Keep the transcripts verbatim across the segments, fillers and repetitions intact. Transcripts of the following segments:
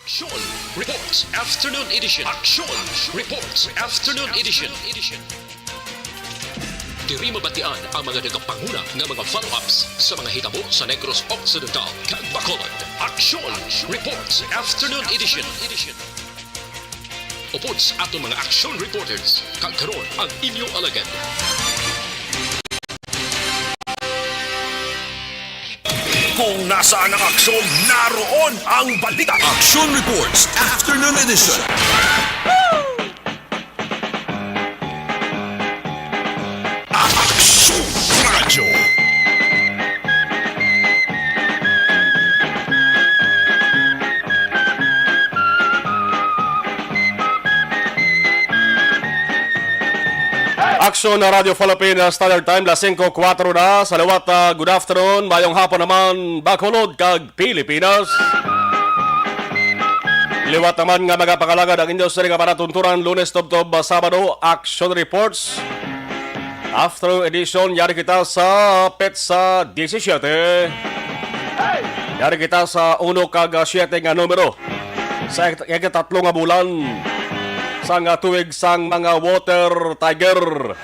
Aksyon Reports Afternoon Edition. Aksyon Reports Afternoon Edition. Diri mabatian ang mga nagapanguna nga mga follow-ups sa mga hitabo sa Negros Occidental kag Bacolod. Aksyon Reports Afternoon Edition. Upod sa aton mga action reporters, kag karon ang inyo alagad. Kung nasaan ang aksyon, naroon ang balita. Action Reports Afternoon Edition. Action Radio. Aksyon na Radio Philippines Standard Time, las singko kuwatro na sa liwat. Ah, good afternoon, mayong hapon naman, Bacolod kag Pilipinas. Liwat naman nga mga pangalagad ang inyo sini nga panatuntunan, Lunes tubtob, ah, Sabado, Action Reports. Afternoon edition, yari kita sa petsa disisyete. Yari kita sa uno kag, ah, siyete nga numero sa ik-, ikatatlo nga bulan sang, ah, tuig sang mga water tiger.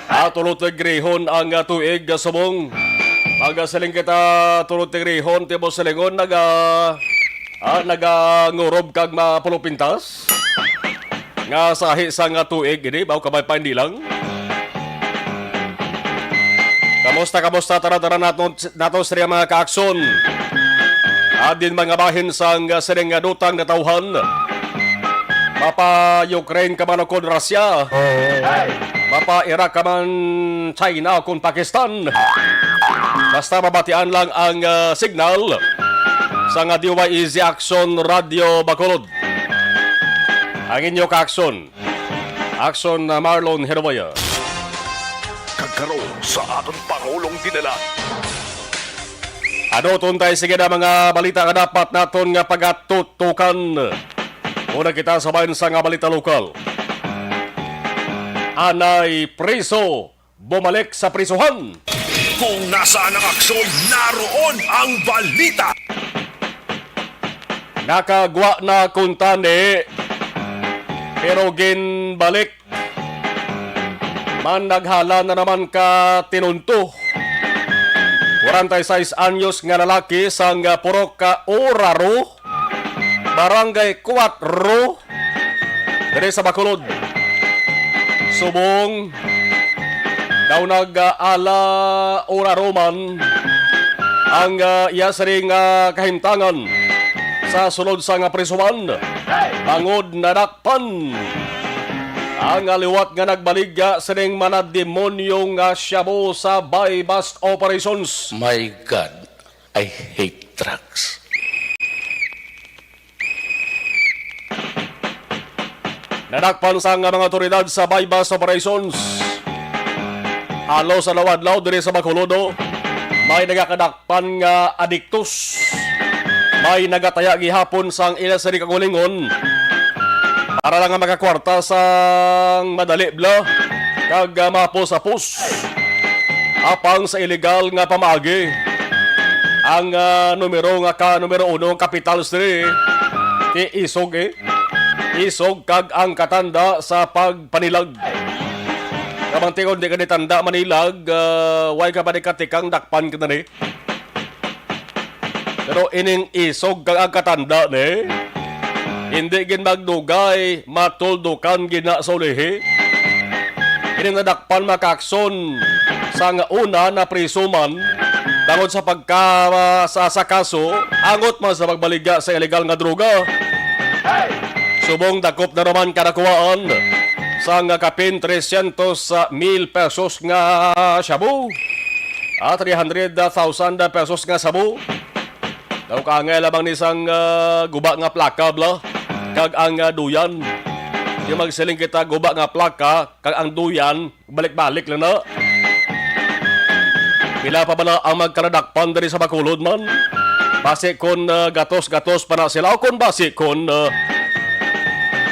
Ah, tulo tigrihon ang, ah, tuig, ah, subong. Pag, ah, siling kita tulo tigrihon, timo silingon, naga-, ah, nagangurob kag mapulupintas. Nga sahi sa nga tuig ini, baw kamay pa hindi lang. Kamusta, kamusta, tanan-tanan nato, nato sa mga kaakson? Adin mga bahin sang sining nga dutang natawhan. Mapa Ukraine ka man o kon Russia. Mapa Iraq ka man, China o kon Pakistan. Basta mabatian lang ang, ah, signal sa nga D Y E Z Action Radio Bacolod. Ang inyo kaakson, Action na Marlon Herboya. Kag karon sa aton Pangulong Dinala. Ano tuntay, sige na mga balita nga dapat naton nga pagatutukan. Una kita sa bayan sa nga balita lokal. Anay priso bumalik sa prisuhan. Kung nasaan ang aksyon, naroon ang balita. Nakagwa na kuntani, pero ginbalik man naghala na naman ka tinunto. Kwarenta y seis anyos nga lalaki sang Purok ka Oraro, Barangay Cuatro, diri sa Bacolod. Subong daw nag-ala ura ruman ang, ah, iya sining, ah, kahimtangan sa sulod sa nga prisuhan, bangod nadakpan ang, ah, liwat nga nagbaligya sining manademonyo nga shabu sa buy-bust operations. My God, I hate drugs. Nadakpan sang mga otoridad sa buy-bust operations. Halos adlaw-adlaw diri sa Bacolod, may nagakadakpan nga adiktos. May nagataya gihapon sang ila sini kaugalingon para lang nga makakwarta sang madali bala kag, ah, mahapos-hapos. Apang sa iligal nga pamaagi, ang, ah, numero nga ka, numero uno, ang kapital sini, ti isog, eh. Isog kag ang katanda sa pagpanilag. Kamantigon, di ka ni tanda manilag, ah, way ka pa ni katikang dakpan ka na ni. Pero ining isog kag ang katanda ni, hindi gid magdugay, matuldukan gid na sa ulihi. Ining nadakpan makaakson sang una na priso man tungod sa pagka, sa, sa kaso, angot man sa pagbaligya sa iligal nga droga. Subong dakop na naman kanakuhaan sang kapin tresyentos mil pesos nga shabu. Ah, three hundred thousand pesos nga shabu. Daw kaangay lamang ni sang, ah, guba nga plaka, bala, kag ang, ah, duyan. Di magsiling kita guba nga plaka, kag ang duyan, balik-balik lang na. Pila pa bala ang magkaladakpan diri sa Bacolod man? Basi kon, ah, gatos-gatos pa na sila, o kon basi kon, ah,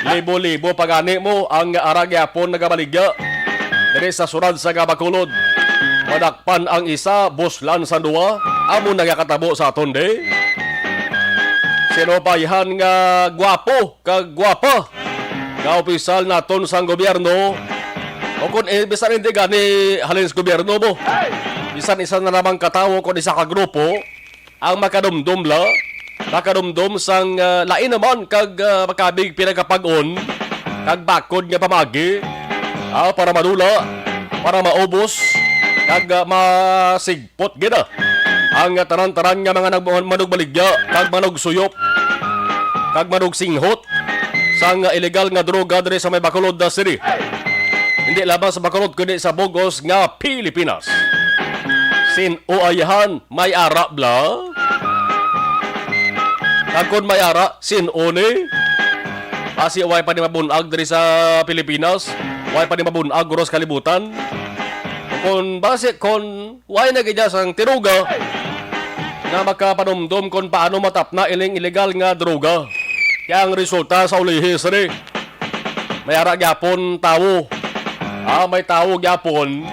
libo-libo pa gani mo ang ara gyapon nagabaligya diri sa surad sa Bacolod. Madakpan ang isa, buslan sa duwa. Amo na nga katabo sa aton, di. Sino pa ihan nga gwapo kag gwapa nga opisyal naton sang gobyerno? O kung, eh, bisan hindi gani halin sa gobyerno mo, bisan isa na lamang ka tawo, kung isa ka grupo, ang makadumdom la, makadumdom sang, ah, lain naman kag, ah, makabig pinagkapag-on kag bakod nga pamagi, ah, para madula, para maubos, kag, ah, masigpot gid, ah, ang tanan-tanan nga mga nag-, manugbaligya kag manugsuyop kag manugsinghot sang illegal nga droga diri sa may Bacolod City. Hindi lamang sa Bacolod, kundi sa bug-os nga Pilipinas. Sin-o ay han, may ara bala? Kag kon may ara, sin-o ni? Basi way pa ni mabun-ag diri sa Pilipinas, way pa ni mabun-ag guro sa kalibutan. Kon basi, kon way na gid sang tinuga nga makapanumdom kon paano matapna ining illegal nga droga. Kaya ang resulta sa ulihi, sir, eh, may ara gyapon tawo. Ah, may tawo gyapon.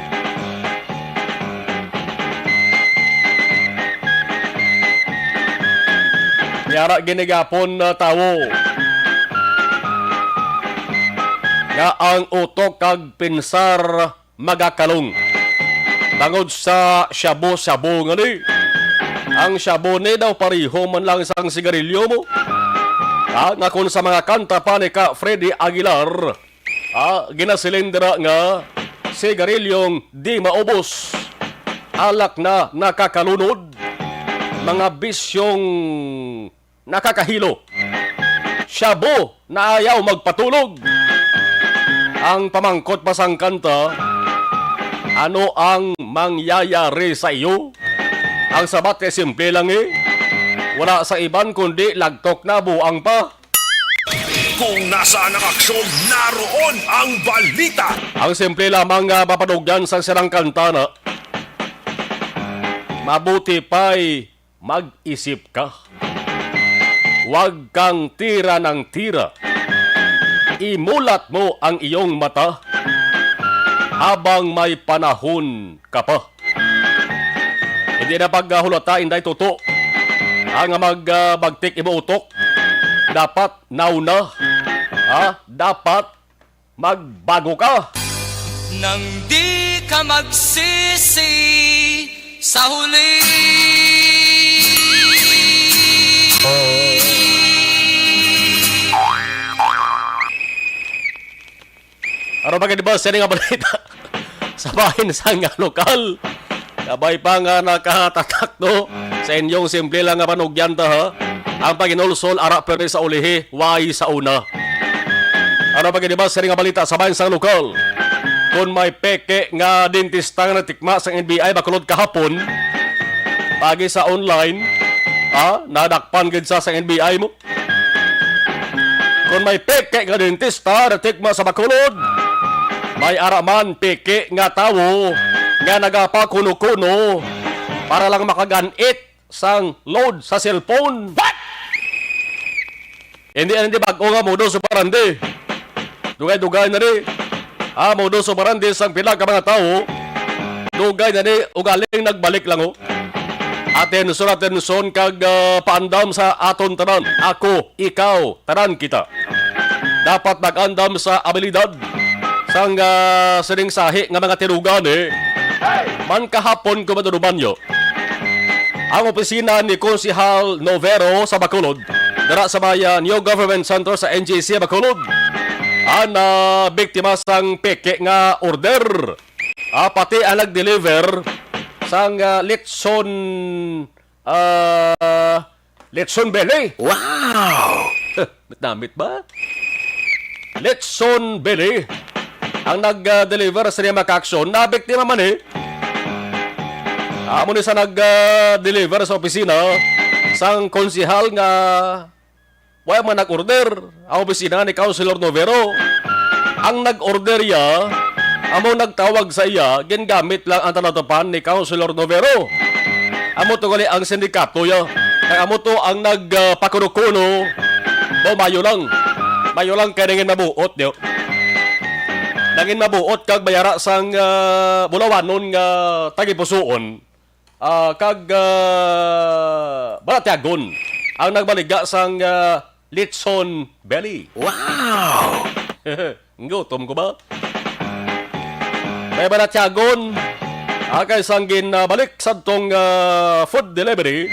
May ara gini gyapon na tawo nga ang utok kag pensar magakalong tungod sa shabu-shabu nga ni. Ang shabu ni daw pareho man lang sang sigarilyo mo. Ah, nga kung sa mga kanta pa ni ka Freddy Aguilar, ah, ginasiling dira nga sigarilyong di maubos, alak na nakakalunod, mga bisyong nakakahilo, shabu na ayaw magpatulog. Ang pamangkot pa sang kanta, ano ang mangyayari sa iyo? Ang sabat kay simple lang, eh. Wala sa iban kundi lagtok na buang pa. Kung nasaan ang aksyon, naroon ang balita. Ang simple lamang nga mapanugyan sang sirang kanta na, mabuti pa'y mag-isip ka. Huwag kang tira ng tira. Imulat mo ang iyong mata habang may panahon ka pa. Hindi na paghulata, Inday Toto, ang mag, ah, bagtik imo utok. Dapat nauna. Ha? Dapat magbago ka. Nang di ka magsisi sa huli. Ano pa gid ba sa nga balita? Sa bahin sa nga lokal. Kabay pa nga nakatatak, no? Sa inyong simple lang nga panugyan ta, ha? Ang paginulsol, ara pere sa ulihi, way sa una. Ano pa gid ba sa nga balita sa bahin sa lokal? Kung may peke nga dentista nga natikma sa N B I Bacolod kahapon, pagi sa online, ha? Nadakpan gid sa, sa N B I mo. Kung may peke nga dentista natikma sa Bacolod, may ara man peke nga tawo nga nagapakuno-kuno para lang makaganit sang load sa cellphone. What? Hindi, hindi bag-o nga modus operandi. Dugay-dugay na ni. Ah, modus operandi sang pila ka mga tawo. Dugay na ni, ugaling nagbalik lang, oh. Atensyon, atensyon, kag, ah, paandam sa aton tanan. Ako, ikaw, tanan kita. Dapat nag-andam sa abilidad sang, ah, sining sahi nga mga tinugan, eh. Man kahapon, Commander Ubanyo, ang opisina ni Konsehal Novero sa Bacolod, dira sa may, ah, New Government Center sa N G C Bacolod, ang, ah, biktima sang peke nga order. Ah, pati ang nag-deliver sang, ah, litson, ah, litson belly. Wow! Damit-damit ba? Litson belly. Ang nag-deliver sa niya makaaksyon, nabiktima man, eh. Amo ni sa nag-deliver sa opisina sang konsehal nga wala man nag-order ang opisina ni Councilor Novero. Ang nag-order iya, amo nagtawag sa iya, gingamit lang ang talatupan ni Councilor Novero. Amo to gali ang sindikato ya. Kay amo to ang nag, ah, pakuno-kuno. Bo, mayo lang. Mayo lang kay nangin mabuot, yo. Nangin mabuot kag bayara sang, ah, bulawanon nga tagipusuon. Ah, kag, ah, balatyagon. ang nagbaligya sang, ah, lechon belly. Wow! Gutom ko ba? May balatyagon. Akay sang ginbalik sadtong, ah, food delivery.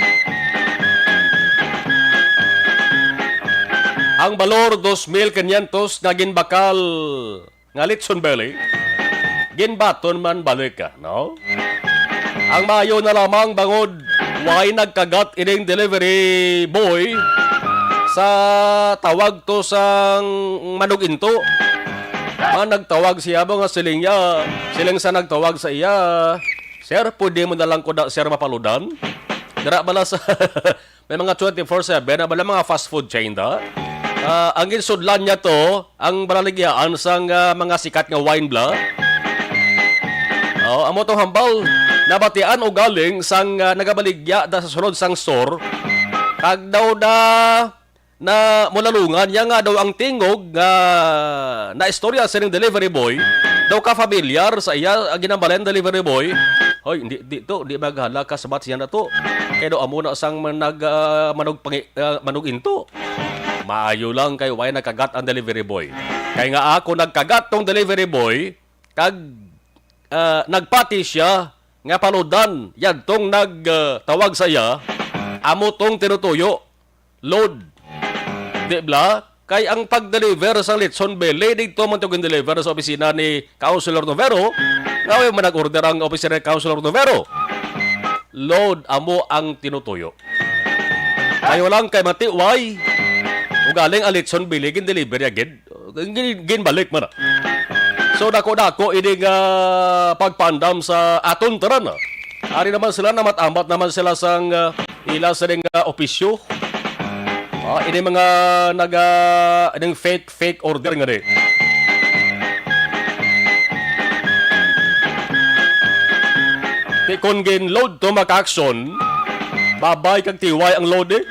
Ang balor, dos mil quinientos nga ginbakal nga lechon belly, ginbaton man balik, ah, no? Ang maayo na lamang bangod way nagkagat ining delivery boy sa tawag to sang manug-into. Man nagtawag siya ba nga siling niya, siling sa nagtawag sa iya, "Sir, pwede mo na lang ko da, sir, mapaludan?" Dira bala sa may mga twenty-four seven na bala mga fast food chain da. Ah, ang ginsudlan niya to, ang balaligyan sang, ah, mga sikat nga wine bla. Oh, amo tong hambal. Nabatian o galing sang, ah, nagabaligya da sa sulod sang store. Kag daw da na mulalungan niya nga daw ang tingog nga naistorya sining delivery boy daw ka familiar sa iya ang ginambalan delivery boy. Hoy, hindi, di to, di maghala ka sa bat siya na to. Kay daw amo na sang nag, ah, manug pangi-, ah, manug into. Maayo lang kay way nakagat ang delivery boy. Kay nga ako nagkagat tong delivery boy, kag, ah, nagpati siya nga paludan yadtong nag, ah, tawag sa iya, amo tong tinutuyo, load. Di bala? Kay ang pag-deliver sang lechon belly, didto man to gin-deliver sa opisina ni Councilor Novero. Nga way man nag-order ang opisina ni Councilor Novero. Load, amo ang tinutuyo. Kayo lang kay matiway. Ugaling ang lechon belly, gin-deliver ya gid. Gin-, ginbalik man na. So, dako-dako ini nga pagpandam sa aton tanan, ah. Ari naman sila, namat-amat naman sila sang, ah, ila sa ding, ah, opisyo. Ah, ini mga naga, ining fake, fake order nga di. Di kon gin-load to, maka-action, babay kag tiway ang load, eh.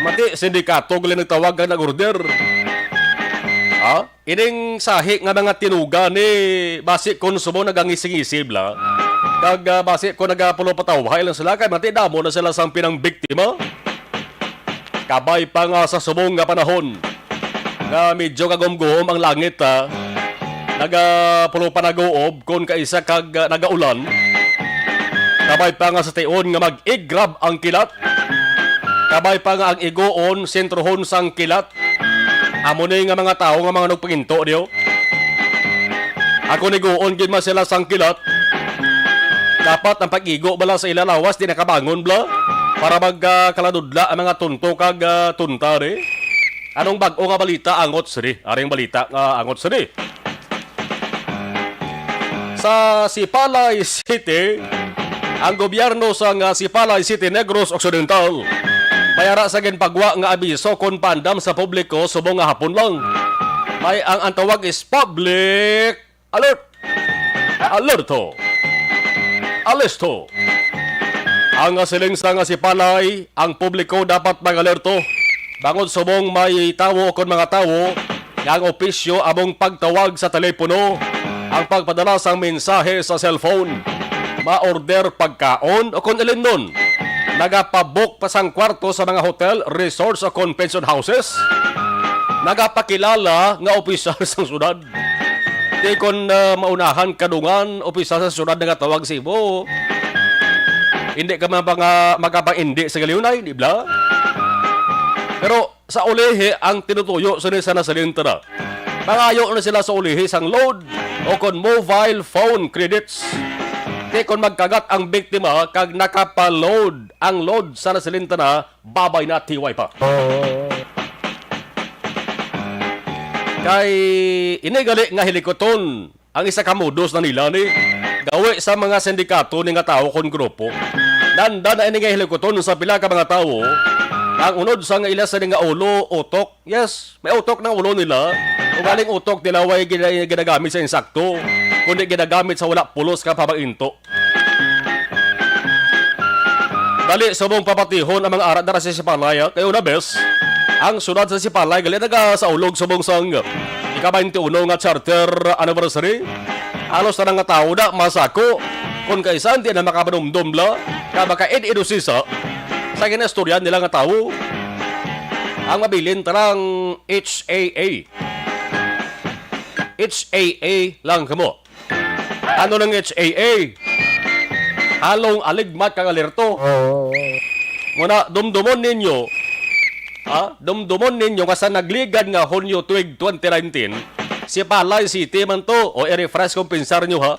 Mati, sindikato gali nagtawag kag nag-order. Ha? Ining sahi nga mga tinuga ni basi kon subong nagangisi-ngisi bala. Kag, ah, basi kon nagapulong patawhay lang sila, kay mati damo na sila sang pinangbiktima. Kabay pa nga sa subong nga panahon nga medyo kagumguom ang langit, ha, nagapulong panag-uob kon kaisa kag, ah, nagaulan. Kabay pa nga sa tion nga mag-igrab ang kilat. Kabay pa nga ang igoon sentrohon sang kilat. Amo ni nga mga tawo nga mga nagpanginto, diyo. Ako niguon gid man sila sang kilat. Dapat ang pag-igo bala sa ila lawas di nakabangon bala para magkaladudla ang mga tunto kag, ah, tunta, di. Anong bag-o nga balita, angot sini? Aring balita nga angot sini. Sa Sipalay City, ang gobyerno sa nga Sipalay City, Negros Occidental, may ara sa ginpagwa nga abiso kon pandam sa publiko subong nga hapon lang. May ang, ang tawag is public alert. Alerto. Alisto. Ang siling sa nga Sipalay, ang publiko dapat mag-alerto. Bangod subong may tawo kon mga tawo nga ang opisyo among pagtawag sa telepono, ang pagpadala sang mensahe sa cellphone, ma-order pagkaon o kon ilinnon, nagapabook pa sang kwarto sa mga hotel, resorts o kon pension houses, nagapakilala nga opisyal sang syudad. Di kon, ah, maunahan kadungan, opisyal sa syudad nagatawag sa imo, hindi ka man ba nga magapang-indi sa galiunay, di ba? Pero sa ulihi ang tinutuyo sini sa nasalinta na. Mangayo na sila sa ulihi sang load o kon mobile phone credits. Di kon magkagat ang biktima kag nakapa-load ang load sa nasalinta na, babay na tiway pa. Kay ini gali nga hilikuton ang isa ka modus na nila ni gawi sa mga sindikato ni nga tawo kon grupo. Nanda na ini nga hilikuton sa pila ka mga tawo nga ang unod sa nga ila sa nga ulo, utok. Yes, may utok ng ulo nila. Ugaling utok nila way gina-, ginagamit sa insakto, kundi ginagamit sa wala pulos ka pamaginto. Dali, subong papatihon ang mga ara dara sa Sipalay, ah. Kay una bes, ang syudad sa Sipalay, gali nagasaulog subong sang ika-twenty-uno nga charter anniversary. Halos tanan nga tawo na masako. Kon kaisan, di na makapanumdom la, nga makaid-idusisa. Sa ginaistorya nila nga tawo, ang mabilin tarang H A A. H A A lang kamo. Ano nang H A A? Halong aligmat kag alerto. Oo. Muna, dumdumon ninyo, ha? Dumdumon ninyo nga sa nagligad nga Hunyo tuig twenty nineteen, Sipalay City man to, o i-refresh kung pinsar nyo, ha?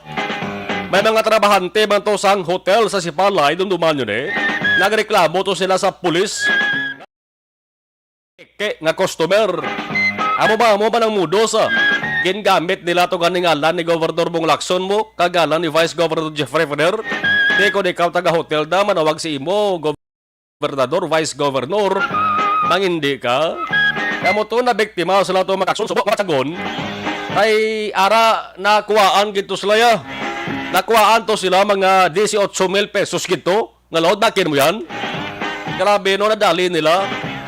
May mga trabahante man to sang hotel sa Sipalay, dumduman nyo ni. Nagreklamo to sila sa pulis. Eke nga customer. Amo ba, amo ba nang mudos, ah? Gingamit nila to ganing ngalan ni Gobernador Bong Lacson mo, kag ngalan ni Vice Governor Jeffrey Ferrer. Di ko ikaw taga hotel na, manawag si imo, Gobernador, Vice Governor, mangindi ka. Kamo to na biktima sila to, mga Lacson, subok matsagon. Kay ara nakuhaan gid to sila, ya. Nakuhaan to sila mga dieciocho mil pesos gid to. Nga load, bakin mo yan? Grabe, no, nadali nila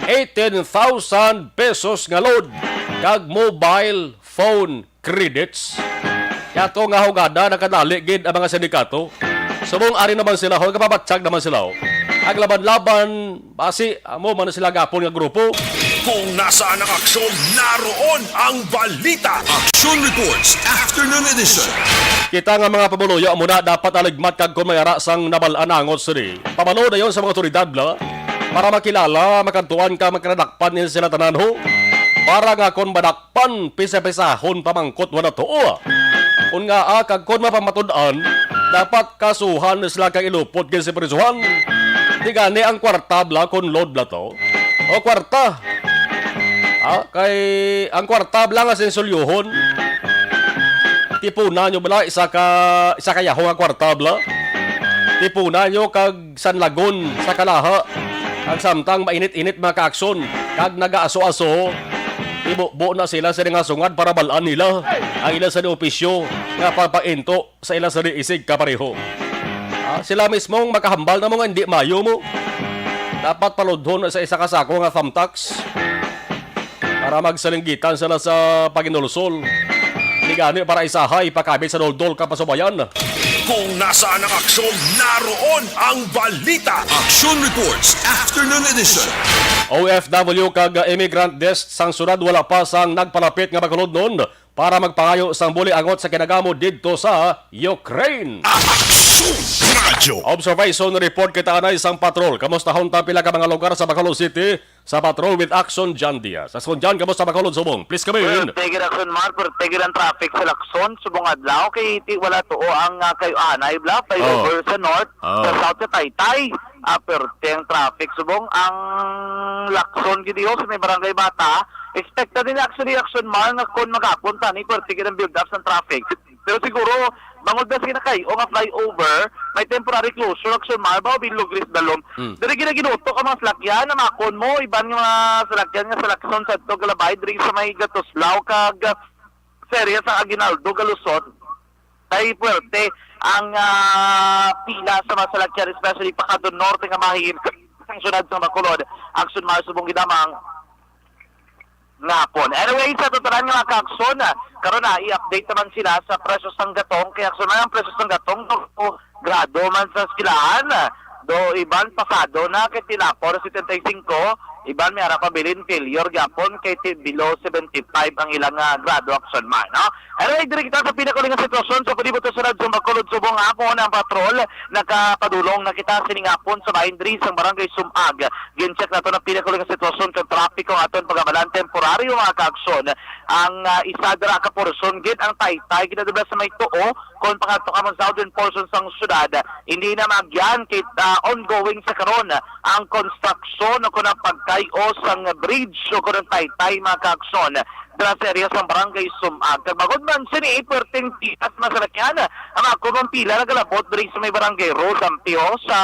eighteen thousand pesos nga load kag mobile phone credits. Yato nga hugada nakadali gid ang mga sindikato. Subong ari naman sila, ho, kapabatyag naman sila, ho. Aglaban-laban, basi, amo man sila gapon nga grupo. Kung nasaan ang aksyon, naroon ang balita. Action Reports, Afternoon Edition. Kita nga mga pamuluyo amo na dapat aligmat kag kung may ara sang nabal-an nangot sini. Pabalo dayon sa mga otoridad bla para makilala, makadtuan ka, makadakpan nila sila tanan ho. Para nga kon madakpan, pisa-pisahon pamangkot wala tuo. Kun nga, ah, kag kon mapamatud-an, dapat kasuhan sila kag ilupot gid sa prisuhan. Di gani ang kwarta bla kon load bla to. O kwarta. Ah, kay ang kwarta bla nga sinsulyohon. Tipuna nyo bla isa ka isa ka yaho nga kwarta bla. Tipuna nyo kag sanlagon sa kalaha. Kag samtang mainit-init mga kaakson, kag nagaaso-aso, ibubo na sila sa nga sungad para bal-an nila ang ila sa opisyo nga pagpainto sa ila sa isig kapareho. Ah, sila mismong makahambal na mo nga hindi mayo mo. Dapat paludhon sa isa ka sako nga thumbtacks para magsalinggitan sila sa paginulsol. Di gani para isahay pakabit sa doldol kapasubayan. Kung nasaan ang aksyon, naroon ang balita. Action Reports, Afternoon Edition. O F W kag immigrant desk sang syudad wala pa sang nagpalapit nga bakulodnon para magpangayo sang buliangot sa kinagamo didto sa Ukraine. Action Radio. Observation report kita anay sang patrol. Kamustahon ta pila ka mga lugar sa Bacolod City sa patrol with Action John Diaz. Action John, kamusta Bacolod subong? Please come in. Well, tigil Action Mar, pero tigil ang traffic sa Lacson subong adlaw kay ti wala tuo ang, ah, kayo anay bla, flyover sa north, Oh. sa south sa Taytay. Ah, perte ang traffic. Subong ang Lacson gid, oh, sa may Barangay Bata. Expected din actually, Action Mar, nga kon magapon tani, perte gid ang build up sa traffic. Pero siguro, bangod na sila kay o nga flyover, may temporary closure, Action Mar, ba, o Bilog Ris Dalom. Mm. Diri gina ginutok ang mga salakyan, na makon mo, iban nga mga salakyan nga sa Lacson sa Tog Labay, diri sa may Gatuslao, kag sa area sa Aguinaldo, Galusot. Kay puwerte ang, ah, pila sa mga salakyan, especially pakadto norte nga bahin sang syudad sa Bacolod. Action Mar subong gid lamang nga hapon. Anyway, sa tuturan nga mga kaakson, ah, karon na i-update naman sila sa presyo sang gatong. Kay action man ang presyo sang gatong, do grado man sa eskwelahan, ah, do iban pasado na kay tinapo na setenta y cinco, iban may ara pa bilin failure gyapon kay ti-, below seventy-five ang ilang, ah, grado, action man, no? Anyway, diri kita sa pinakauling nga sitwasyon sa palibot sa Radyo Bacolod subong hapon ang patrol. Nakapadulong na kita sining hapon sa bahin diri sang Barangay Sumag. Gin-check nato na pinakauling nga sitwasyon kag trapiko ang aton pag-amalan temporaryo, mga kaakson. Ang, ah, isa dira ka porsyon gid ang Taytay, ginadubla sa may tuo, kon pakadto ka man southern portion sang syudad. Hindi na magyan kay, ah, ongoing sa karon ang konstruksyon o kon ang pagkay-o sang bridge o kon ang Taytay, mga kaakson, dira sa area sang Barangay Sumag. Kag bangod man sini, perting pikas masalakyan ang ako mong pila nagalabot diri sa may Barangay Road Ampio sa,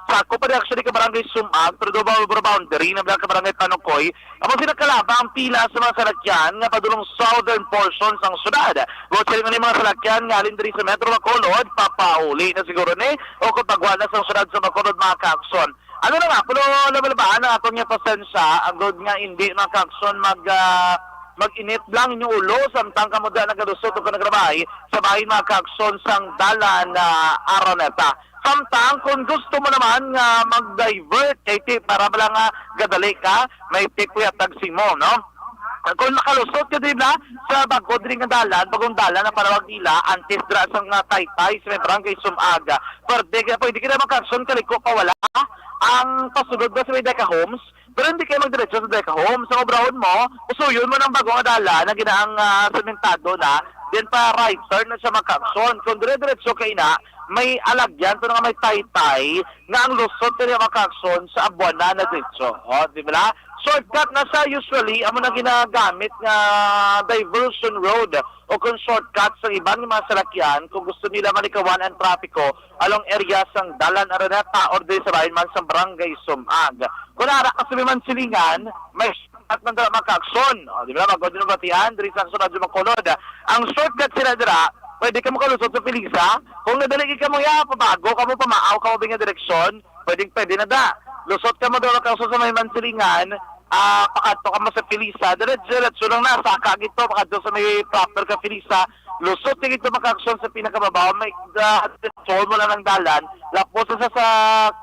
sa ako pa di actually ka Barangay Sumag, pero do ba boundary na ka Barangay Panukoy. Amo sila kalaba ang pila sa mga salakyan nga padulong southern portion sang syudad. Buot siling ni mga salakyan nga halin diri sa Metro Bacolod, papauli na siguro ni o kung pagwala sa syudad sa Bacolod, mga kaakson. Ano na nga, pulo labalabaan ang aton nga pasensya, agod nga hindi, mga kaakson, mag, ah, mag-init lang inyo ulo, samtang kamo da nagalusot o nagramay sa bahin, mga kaakson, sang dalan na Araneta. Samtang kung gusto mo naman nga mag-divert, kay ti-, para bala nga gadali ka, may tip ko yatag simo, no? Kung makalusot ka, di ba, sa bag-o diri nga dalan, bagong dalan na panawag nila, antes dira sa nga taytay, sa may barangay Sumaga. Pwede ka, pwede ka na magkakson, kaliko pa wala. Ang pasulod ba sa may Deca Homes? Pero hindi kayo magdiretso sa Deca Homes. Ang obrahon mo, usuyon mo ng bagong dalan na ginaang, ah, sementado na, then pa right turn na siya magkakson. Kung dire-diretso kayo na, may alagyan to nga may taytay nga ang lusot kaya makakson sa Abuanan na diretso. O, di ba? Shortcut na siya usually, amo na ginagamit nga diversion road o kung shortcut sa iban nga mga salakyan kung gusto nila malikawan ang trapiko along area sang Dalan Araneta or di sa bahin man sa Barangay Sumag. Kung ara ka sa may Mansilingan, may shortcut man dira makakson. O, di ba? Magod yung batian, diri sa Aksyon Radyo Makulod. Ang shortcut sila dira, pwede ka makalusot sa Pilisa. Kung nadali ka mo ya, pabago ka mo, pamaaw ka mo, binga direksyon, pwedeng pwede na da. Lusot ka mo daw ka sa may Mansilingan, ah, pakadto ka mo sa Pilisa, diretso, diretso lang na, saka gito, pakadto sa may proper ka Pilisa, lusot ka gito, makakson sa pinakababaw, may, ah, diretso mo lang ang dalan, lapos sa, sa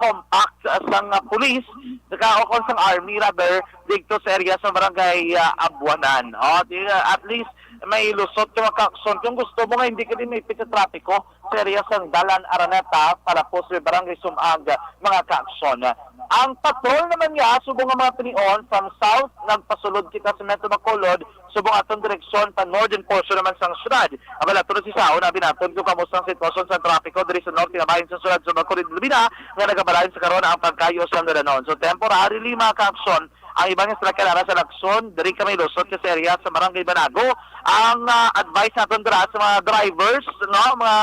compact, sa, sang, ah, police, saka o kung sang army, rather, dito sa area sa barangay, ah, Abuanan. O, di, at least, may lusot ka makakson. Kung gusto mo nga, hindi ka din maipit sa trapiko, sa area sang Dalan Araneta, palapos sa Barangay Sumag, mga kaaksyon. Ang patrol naman nga, subong nga mga tinion, from south, nagpasulod kita sa Metro Bacolod, subong atong direksyon, pa northern portion naman sang syudad. Abala, tulo si Sao, na binaton kung kamusta ang sitwasyon sa trapiko diri sa norte nga bahin sa syudad sa Bacolod, Lubina, nga nagabalayan sa karon ang pagkayo sa dalanon. So, temporarily, mga kaaksyon, ang iban nga salakyan ara sa Lacson, diri kami lusot ka sa area sa Barangay Banago. Ang, ah, advice naton dira sa mga drivers, no, mga,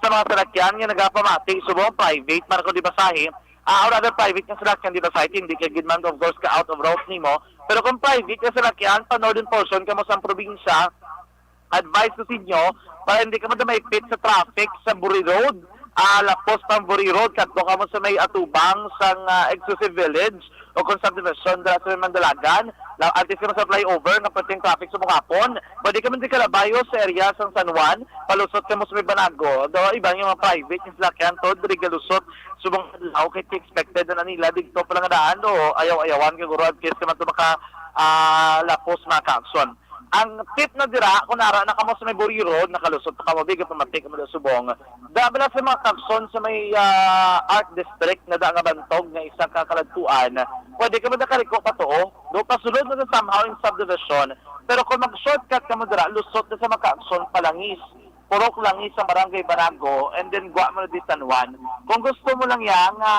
sa mga salakyan nga nagapamati subong private man kung di pasahe, ah, or other private nga salakyan di pasahe, hindi ka gid man, of course, ka out of route nimo. Pero kung private nga salakyan, pa northern portion kamo sa probinsya, advice ko sa inyo, para hindi ka man maipit sa traffic sa Buri Road, ah, lapos pang Buri Road, kadto ka mo sa may atubang sang, ah, Exclusive Village o kung subdivision dira sa may Mandalagan, la-, antes ka mo sa flyover nga pwedeng traffic sa Bungapon, pwede ka man di kalabayo sa area sang San Juan, palusot ka mo sa may Banago. Daw iba yung mga private yung salakyan to, diri galusot subong adlaw kay expected na nila dito pala nga daan, o ayaw-ayawan kay guro, at least ka man to maka, ah, lapos, mga kaaksyon. Ang tip na dira, kung nara na kamo sa may Buri Road, nakalusot pa kamo, bigay pamati kamo da subong. Da bala sa mga kaaksyon sa may, ah, Art District na da nga bantog nga isa ka kaladtuan, pwede kamo da kariko pa to, do pasulod na sa somehow in subdivision. Pero kung mag-shortcut kamo dira, lusot na sa mga kaaksyon palangis. Purok Langis sa Barangay Banago, and then gwa mo na di San Juan. Kung gusto mo lang yan, nga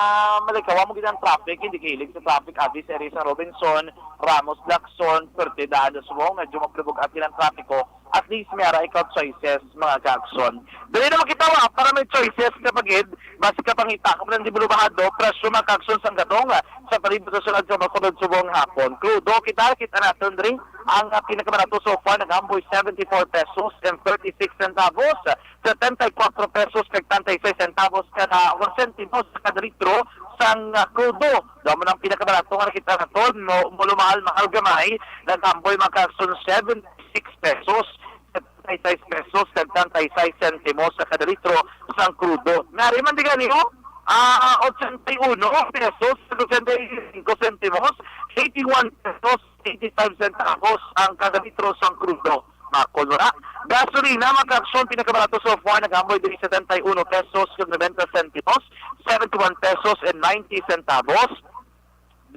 malikawan mo gid ang traffic, hindi kahilig sa traffic, abi sa area sa Robinson, Ramos, Lacson, Perte, Daan, Daswong, medyo maglubog atin ang trapiko, at least may ara ikaw choices, mga kaaksyon. Dali na makitawa, para may choices ka pa gid, basi ka pangita ka pa lang di bulubahado, presyo, mga kaaksyon, sang gatong, sa palibot sa syudad sa Bacolod subong hapon. Crudo, kita, kita naton diri. Ang, ah, pinakamarato so far nag-amboy seventy-four pesos and thirty-six centavos, setenta y cuatro pesos kag treinta y seis centavos kada, o sentimos kada litro sang, ah, crudo. Daw mo nang pinakamarato nga nakita naton, mo, mo lumahal mahal gamay, nag-amboy, mga kaaksyon, seventy-six pesos, setenta y seis pesos kag treinta y seis centimos sa kada litro sang crudo. Nari man di gani, oh, ah, ochenta y uno pesos kag ochenta y cinco centimos, eighty-one pesos, eighty-five centavos ang kada litro sang crudo. Makol mo na. Gasolina, mga kaaksyon, pinakamarato so far, nag-amboy diri setenta y uno pesos kag noventa centimos, seventy-one pesos and ninety centavos.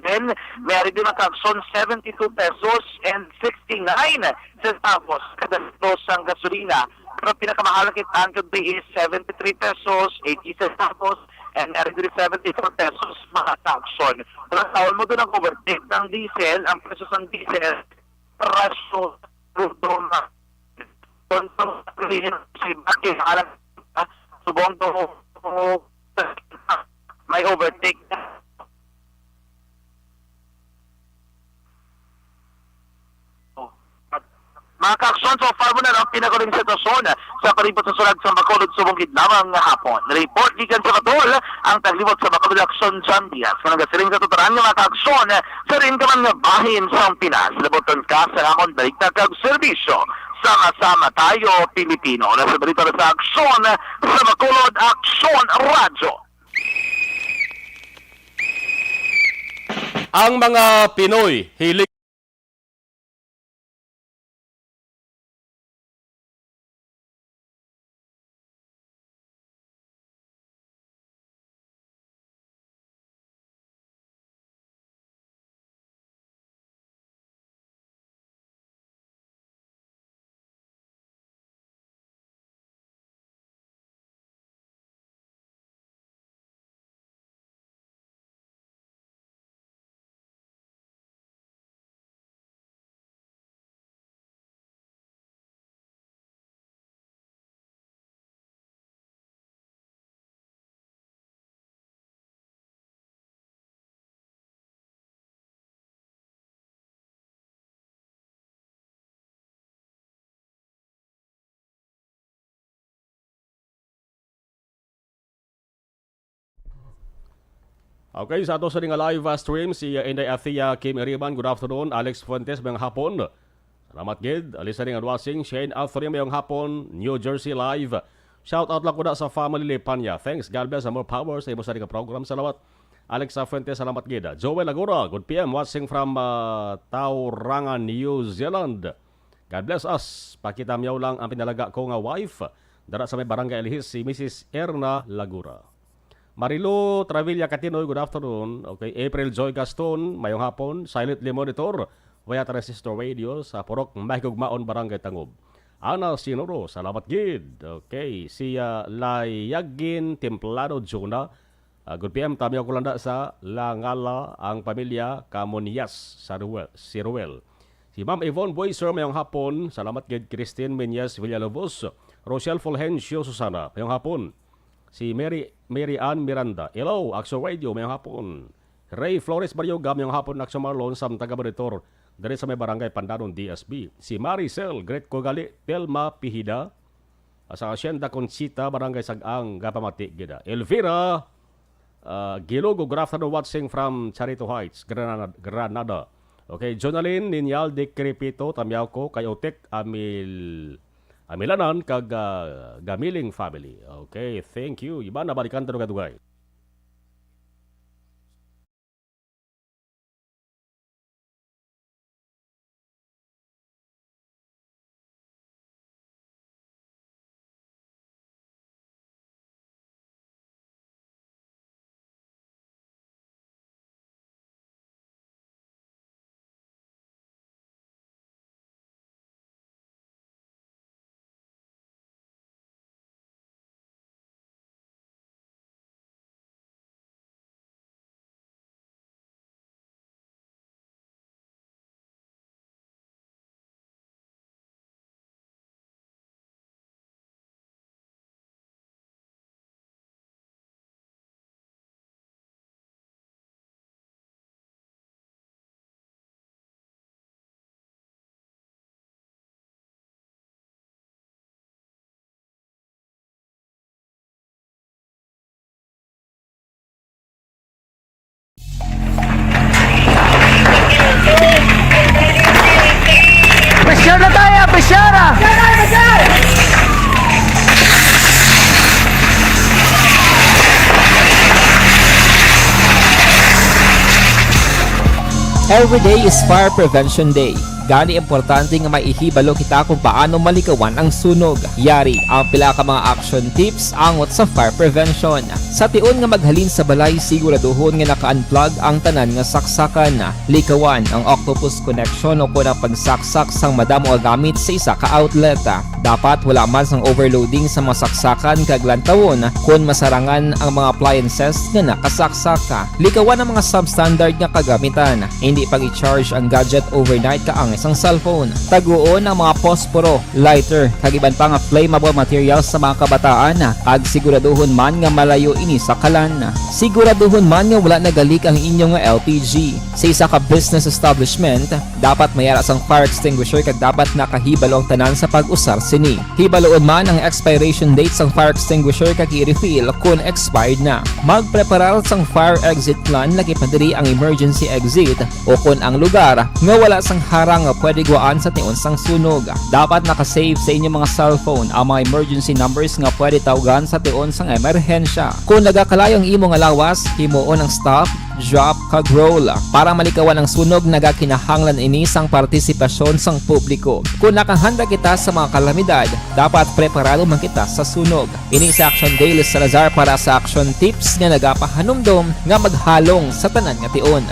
Then, meron din, mga kaaksyon, seventy-two pesos and sixty-nine centavos kada litro sang gasolina. Pero pinakamahal kita ang gabi is seventy-three pesos, eighty centavos, and meron din seventy-four pesos, mga kaaksyon. Pero taon mo doon ang overtake ng diesel, ang presyo ng diesel, presyo, crudo na. Kung sa mga sa iba, kailangan, ah, subong to, may overtake na. Mga kaaksyon, so far mo na lang pinakahuling sitwasyon sa palibot sa syudad sa Bacolod subong gid lamang nga hapon. Report gikan sa Batol, ang taglimot sa Bacolod Aksyon, John Diaz. Kung nagasiling sa tutaran nga mga kaaksyon, sa rin ka man nga bahin sa Pinas, labuton ka sa amon balita kag serbisyo. Sama-sama tayo, Pilipino. Nasa balita sa Aksyon, sa Bacolod Aksyon Radyo. Ang mga Pinoy hilig Okay, sa ato sa nga live, ah, stream, si, ah, Inday Athea Kim Iriban, good afternoon. Alex Fuentes, mayong hapon. Salamat gid. Listening and watching, Shane Anthony, mayong hapon, New Jersey live. Shout out lang ko na sa family Lipanya. Thanks, God bless and more power sa imo sa nga program. Salamat. Alex Fuentes, salamat gid. Joel Lagura, good P M, watching from, ah, Tauranga, New Zealand. God bless us. Pakita miyaw lang ang pinalaga ko nga wife. Dara sa may barangay Alihis, si Missus Erna Lagura. Marilo Travilla Catinoy, good afternoon. Okay, April Joy Gaston, mayong hapon. Silently monitor via transistor radio sa Purok Mahigugmaon, Barangay Tangub. Ana Sinuro, salamat gid. Okay, si, ah, Layagin Templado Juna, ah, good P M, tamiyaw ko lang da sa Langala ang pamilya Camonias sa Ruel, si Ruel. Si Ma'am Yvonne Boyser, mayong hapon. Salamat gid Christine Menyes Villalobos, Rochelle Fulgencio Susana, mayong hapon. Si Mary, Mary Ann Miranda. Hello, Action Radio, mayong hapon. Ray Flores Baryoga, mayong hapon, Action Marlon, sa taga Monitor, diri sa may Barangay Pandanon, D S B. Si Maricel, greet ko gali, Telma Pihida, sa Hacienda Conchita, Barangay Sag-ang, gapamati gid. Elvira, ah, Gilogo, good afternoon, watching from Charito Heights, Granada, Granada. Okay, Jonalyn Ninyal de Crepito, tamiyaw ko, kay Otek Amil-, Amilanan kag, ah, Gamiling family. Okay, thank you. Iba na, balikan ta dugay-dugay. Pressure na tayo, pressure ah! Every day is Fire Prevention Day. Gani, importante nga maihibalo kita kung paano malikawan ang sunog. Yari ang pila ka mga action tips angot sa fire prevention. Sa tion nga maghalin sa balay, siguraduhon nga naka-unplug ang tanan nga saksakan. Likawan ang octopus connection o kon ang pagsaksak sang madamo nga gamit sa isa ka outlet. Dapat wala man sang overloading sa mga saksakan kag lantawon kon masarangan ang mga appliances nga nakasaksak. Likawan ang mga substandard nga kagamitan. Hindi pag-i-charge ang gadget overnight kaangay sang cellphone. Taguon ang mga posporo, lighter, kag iban pa nga flammable materials sa mga kabataan, kag siguraduhon man nga malayo ini sa kalan. Siguraduhon man nga wala nagalik ang inyo nga L P G. Sa isa ka business establishment, dapat may ara sang fire extinguisher kag dapat nakahibalo ang tanan sa pag-usar sini. Hibaloon man ang expiration date sang fire extinguisher kag i-refill kon expired na. Magpreparar sang fire exit plan, lagi pa diri ang emergency exit o kon ang lugar nga wala sang harang nga pwede guwaan sa tion sang sunog. Dapat naka-save sa inyong mga cellphone ang mga emergency numbers nga pwede tawgan sa tion sang emerhensya. Kung nagakalayo ang imo nga lawas, himuon ang stop, drop, kag roll. Para malikawan ang sunog, nagakinahanglan ini sang partisipasyon sang publiko. Kung nakahanda kita sa mga kalamidad, dapat preparado man kita sa sunog. Ini si Action Dale Salazar para sa Action Tips nga nagapahanumdom nga maghalong sa tanan nga tion.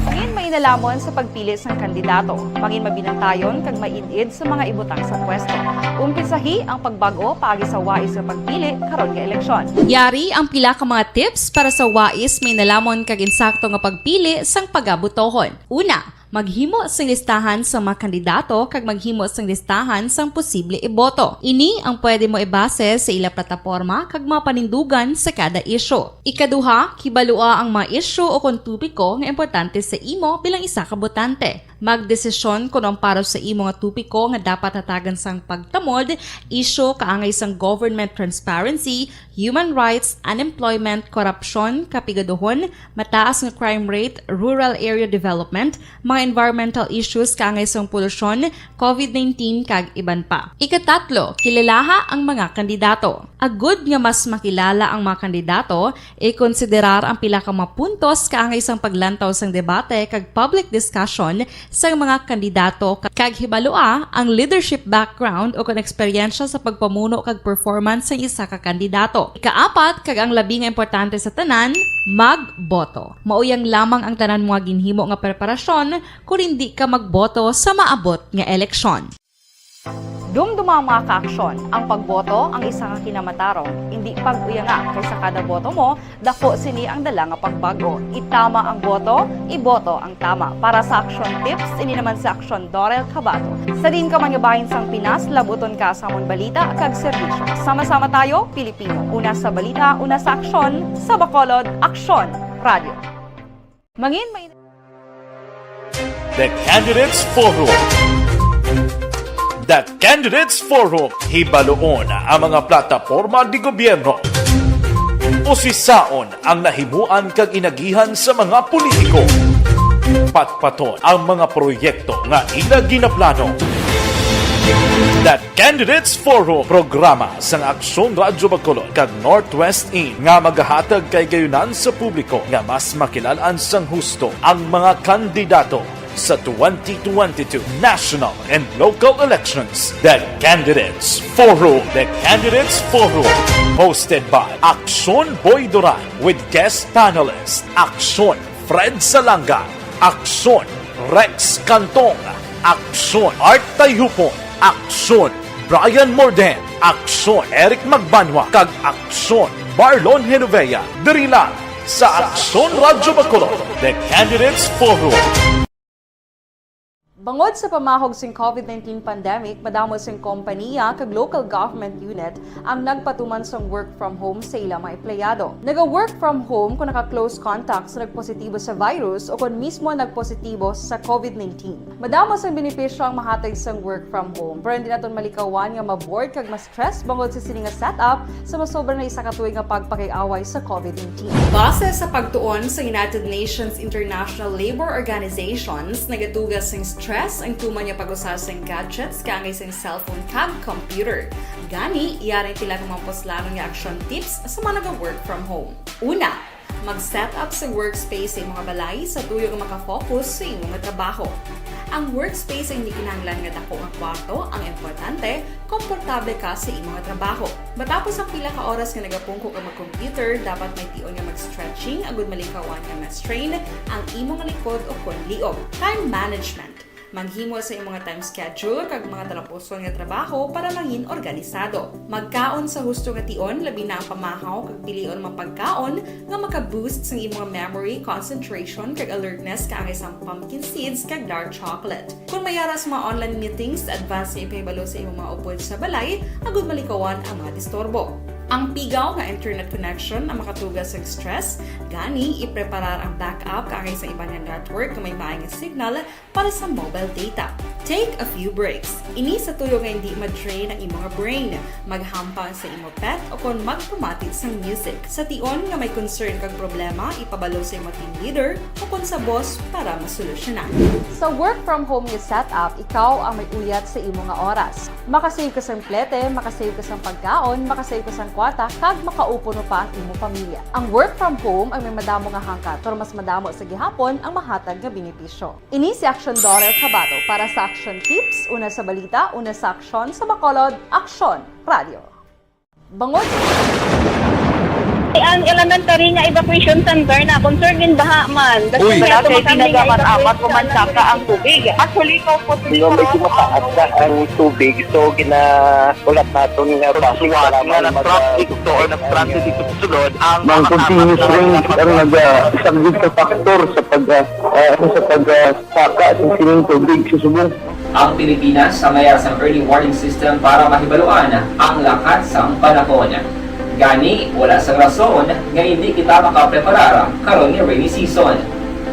Mangin mainalamon sa pagpili sang kandidato. Mangin mabinantayon kag maid-id sa mga ibutang sa pwesto. Umpisahi ang pagbag-o paagi sa wais nga pagpili karon nga eleksyon. Yari ang pila ka mga tips para sa wais, mainalamon kag insakto nga pagpili sang pagabotohon. Una, maghimo sing listahan sa mga kandidato kag maghimo sing listahan sang posible iboto. Ini ang pwede mo ibase sa ila plataporma kag mga panindugan sa kada isyu. Ikaduha, kibalua ang mga isyu o kon topiko nga importante sa imo bilang isa ka botante. Magdesisyon kon ang para sa imo nga topiko nga dapat hatagan sang pagtamod, isyu kaangay sang government transparency, human rights, unemployment, korupsyon, kapigaduhon, mataas nga crime rate, rural area development, mga environmental issues kaangay sang polusyon, covid nineteen, kag iban pa. Ikatatlo, kilalaha ang mga kandidato. Agud nga mas makilala ang mga kandidato, ikonsiderar ang pila ka mga puntos kaangay sang paglantaw sang debate kag public discussion sang mga kandidato, kag hibalua ang leadership background o kon eksperyensya sa pagpamuno kag performance sang isa ka kandidato. Ikaapat, kag ang labi nga importante sa tanan, magboto. Mauyang lamang ang tanan mo nga ginhimo nga preparasyon kon indi ka magboto sa maabot nga eleksyon. Dumduma ang mga kaaksyon. Ang pagboto ang isa ka kinamatarong. Indi pag-uyanga, kay sa kada boto mo, dako sini ang dala nga pagbago. Itama ang boto, iboto ang tama. Para sa Action Tips, ini naman si Action Dorel Cabato. Sa diin ka man nga bahin sang Pinas, labuton ka sa amon balita kag serbisyo. Sama-sama tayo, Pilipino. Una sa balita, una sa aksyon, sa Bacolod, Aksyon Radio. Mangin may The Candidates Forum. The Candidates Forum. Hibaluon ang mga plataporma di gobyerno. Usisaon ang nahimuan kag inagihan sa mga politiko. Patpaton ang mga proyekto nga ila ginaplano. The Candidates Forum, programa sang Aksyon Radyo Bacolod kag Northwest In, nga magahatag kay gayunan sa publiko nga mas makilalan sang husto ang mga kandidato sa twenty twenty-two national and local elections. The Candidates Forum. The Candidates Forum, hosted by Aksyon Boy Duran with guest panelist Aksyon Fred Salanga, Aksyon Rex Cantong, Aksyon Art Tayhupon, Aksyon Brian Morden, Aksyon Eric Magbanwa, kag Aksyon Marlon Genovea, diri lang sa Aksyon Radyo Bacolod, The Candidates Forum. Bangod sa pamahog sing covid nineteen pandemic, madamo sing kompaniya kag local government unit ang nagpatuman sang work from home sa ila mga empleyado. Naga-work from home kung naka-close contact sa nagpositibo sa virus o kon mismo nagpositibo sa covid nineteen. Madamo sang benepisyo ang mahatag sang work from home, pero hindi naton malikawan nga ma-bored kag ma-stress bangod sa sini nga setup sa masobra na isa ka tuig nga pagpakig-away sa covid nineteen. Base sa pagtuon sa United Nations International Labour Organizations, nagatuga sing stress ang tuman nga pag-usa sing gadgets kaangay sing cellphone kag computer. Gani, yari ang pila ka mga puslanon nga action tips sa mga naga-work from home. Una, mag-set up sa workspace sa imo nga balay sa tuyo nga makafocus sa imo nga trabaho. Ang workspace ay hindi kinahanglan nga dako nga kwarto, ang importante, komportable ka sa imo nga trabaho. Matapos ang pila ka oras nga nagapungko ka mag-computer, dapat may tion nga mag-stretching agud malikawan nga ma-strain ang imo nga likod o kon liog. Time management. Maghimo sa imo nga time schedule kag mga talapuson nga trabaho para mangin organisado. Magkaon sa husto nga tion, labi na ang pamahaw kag pilion mga pagkaon nga maka-boost sang imo nga memory, concentration, kag alertness kaangay sang pumpkin seeds kag dark chocolate. Kon may ara sa mga online meetings, advance nga ipahibalo sa imo mga upod sa balay agud malikawan ang mga disturbo. Ang pigaw nga internet connection ang makatuga sa stress, gani ipreparar ang backup kaangay sa iban nga network nga may maay nga signal para sa mobile data. Take a few breaks. Ini sa tuyo nga hindi ma-drain ang imo nga brain, maghampang sa imo pet o kon magpamati sang music. Sa tion nga may concern kag problema, ipabalo sa imo team leader o kon sa boss para masolusyonan. Sa work from home nga setup, ikaw ang may uyat sa imo nga oras. Makasave ka sang plete, makasave ka sang pagkaon, makasave ka sang kwarta, kag makaupo mo pa ang imo pamilya. Ang work from home ang may madamo nga hangkat, pero mas madamo sa gihapon ang mahatag nga benepisyo. Ini si Action Daughter Kabato para sa Action Tips, una sa balita, una sa aksyon, sa Bacolod, Aksyon Radio. Bangod Ang elementary nga evacuation center na concern in baha man. Uy. Wala kay ginagamat-amat o mansaka ang tubig. Actually, ikaw po, Hindi, medyo mataas na ang tubig. So, ginahulat naton nga base para nga mag-, na-traffic to or na-stranded dito sa sulod ang Ang mga continuous kasama rain ang naga-, isa gid ka factor sa pag, ah, ah, sa pag, ah, saka sa sining tubig sa subong. Ang Pilipinas ang may sang early warning system para mahibaluan ang lakat sang panahon. Gani, wala sang rason nga hindi kita makapreparar karon nga rainy season.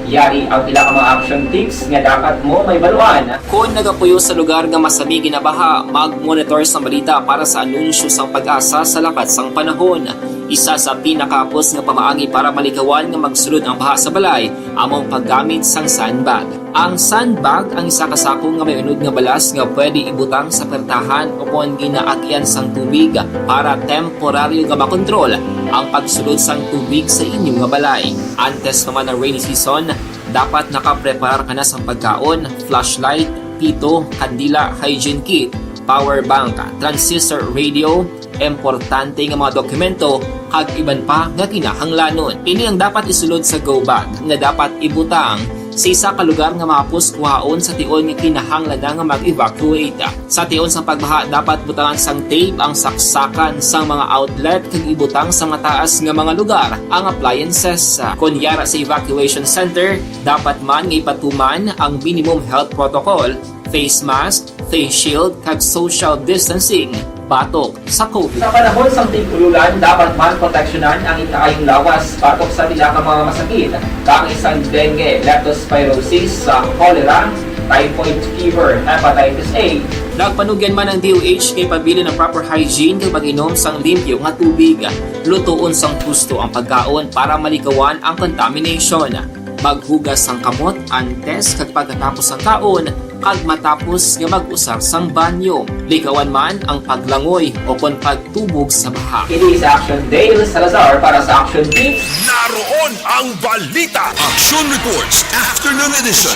Yari ang pila ka mga action tips nga dapat mo mahibaluan. Kon nagapuyo sa lugar nga masami ginabaha, mag-monitor sang balita para sa anunsyo sang PAGASA sa lakat sang panahon. Isa sa pinakahapos nga pamaagi para malikawan nga magsulod ang baha sa balay amo ang paggamit sang sandbag. Ang sandbag ang isa ka sako nga may unod nga balas nga pwede ibutang sa pertahan o kon ginaagyan sang tubig para temporaryo nga makontrol ang pagsulod sang tubig sa inyo nga balay. Antes pa man ang rainy season, dapat nakapreparar ka na sang pagkaon, flashlight, pito, kandila, hygiene kit, power bank, transistor radio, importante nga mga dokumento, kag iban pa nga kinahanglanon. Ini ang dapat isulod sa go bag nga dapat ibutang sa isa ka lugar nga mahapos kuhaon sa tion nga kinahanglan na nga mag-evacuate. Sa tion sang pagbaha, dapat butangan sang tape ang saksakan sang mga outlet kag ibutang sa mataas nga mga lugar ang appliances. Kon yara sa evacuation center, dapat man nga ipatuman ang minimum health protocol, face mask, face shield, kag social distancing batok sa COVID. Sa panahon sang tig-ululan, dapat man proteksyonan ang ikaayong lawas batok sa pila ka mga masakit, kaangay sang dengue, leptospirosis, sa cholera, typhoid fever, hepatitis A. Nagpanugyan man ang D O H nga ipabilin ang proper hygiene kag pag-inom sang limpyo nga tubig. Lutoon sang husto ang pagkaon para malikawan ang contamination. Maghugas sang kamot antes kag pagkatapos sang kaon, kag matapos nga mag-usar sang banyo. Likawan man ang paglangoy o kon pagtubog sa baha. Ini si Action Dale Salazar para sa Action Tips. Naroon ang balita. Action Reports, Afternoon Edition.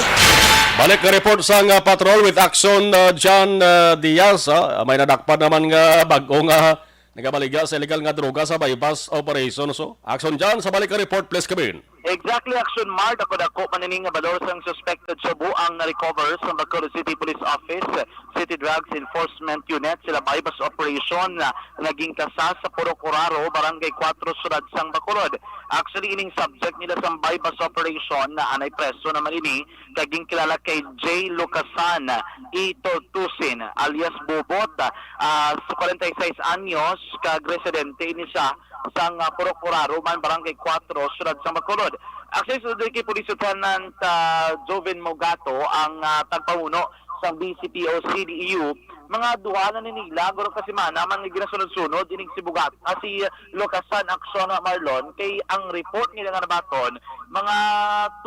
Balik nga report sang, ah, patrol with Action, ah, John, ah, Diaz, ah. May nadakpan naman nga bag-o nga nagabaligya sa illegal nga droga sa buy-bust operation. So, Action John, sa balik nga report, please, Kevin. Exactly, Action Mart. Ako dako man ini nga balor sang suspected shabu ang na-recover sa Bacolod City Police Office, City Drugs Enforcement Unit. Sila buy-bust operation na naging kasa sa Purok Uraro, Barangay Cuatro, Siyudad sang Bacolod. Actually, ining subject nila sa buy-bust operation na anay preso naman ini, kag ginkilala kay J Lucasan Ito Tusin, alias Bobot, ah, sa kwarenta y seis anyos, kag residente ini siya sang, ah, Purok Uraro man, Barangay Cuatro, Siyudad sang Bacolod. Actually, sulod kay Police Lieutenant, ah, Joven Mogato, ang, ah, tagpamuno sang B C P O C D E U, mga duha na ni nila, guro ka semana man nga ginasunod-sunod ining si Bugat, ah, si Lucasan Action Marlon, kay ang report nila nga nabaton, mga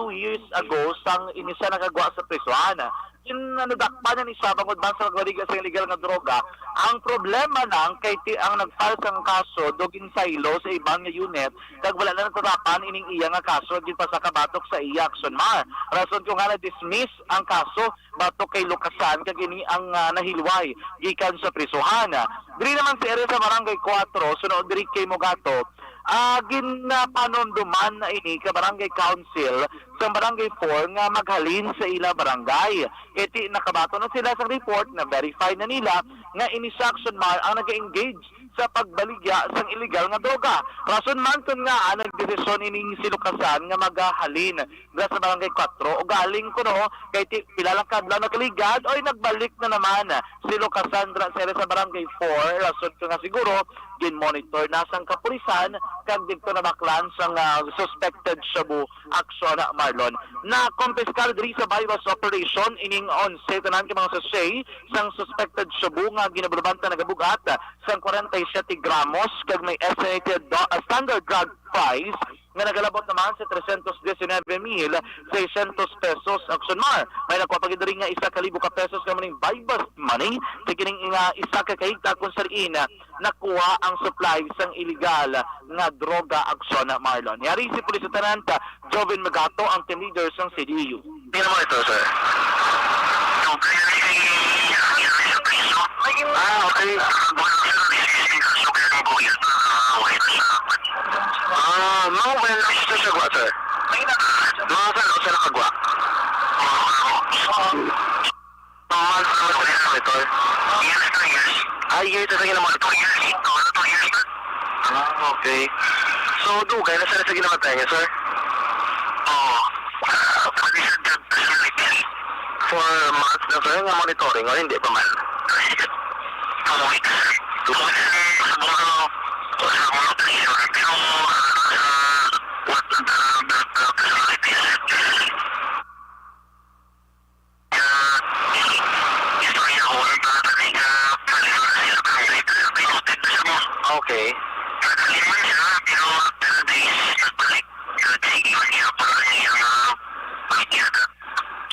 two years ago, sang ini siya nakagwa sa prisuhan. Gin-, nadakpan na ni siya bangod man sa pagbaligya sa illegal nga droga. Ang problema lang kay ti-, ang nag-file sang kaso, do ginsaylo sa iban nga unit, kag wala na natatapan ining iya nga kaso, ginpasaka batok sa iya, Action Mar. Rason kung nga na-dismiss ang kaso batok kay Lucasan, kag ini ang, ah, nahilway gikan sa prisuhan. Diri naman sa area sa Barangay Cuatro, sunod diri kay Mogato, ah, gin-, ah, panumduman na ini ka Barangay Council sang Barangay four nga maghalin sa ila barangay. Kay ti nakabaton na sila sa report, na-verify na nila nga ini si Action Mar ang nag-engage sa pagbaligya sang illegal nga droga. Rason man kon ngaa nagdesisyon ining si Lucasan nga magahalin dira sa Barangay Cuatro, ugaling kuno kay ti pila lang ka adlaw nakaligad, oy, nagbalik na naman si Lucasan dira sa area sa Barangay four. Rason ko nga siguro gin-monitor na sang kapulisan kag didto nabaklan sang, ah, suspected shabu aksyon, Marlon. Nakompiskar diri sa buy-bust operation ining onse tanan ka mga sachet sang suspected shabu nga ginabulbanta nagabug-at sang kwarenta y siyete gramos kag may estimated do-, standard drug price nga nagalabot naman sa trescientos diecinueve mil seiscientos pesos. Action Mar, may nakuha pa gid diri nga isa ka libo ka pesos nga muning buy-bust money sa kining nga isa ka kahigta kung sa diin nakuha ang supply sang illegal nga droga. Action Marlon. Yari si Police Lieutenant Joven Magato, ang team leader sang C D E U. Hindi naman ito, sir. Itong kaya ni, ah, yun sa priso. Ah, okay. Wala siya na dismissing kaso kaya ng buhay at, ah, wala na siya. Ah, mao ba yung register siya gwa, sir? Mga sir, o siya nakagwa? Mga ano? Mga ano, ano, ano, ano, ito? Years na, years. Ah, years na, yun naman. Two years, two, two years na. Ah, okay. So, dugay na siya sa ginamatay niya, sir? Oo. Ah, pwede siya drug facility. For months na, sir, nga monitoring o hindi pa man? Two weeks. Two weeks, eh, siguro, sa mga operation. Pero, ah, sa, what, the, the, the facility is, is, ah, istorya ko, ang tatani ka, paliw na siya, kang dito sa pinutit na siya mo. Okay. Nagaliman siya, pero after days, nagbalik. Nagsigiwan niya pa ang iyang, ah, pagkita.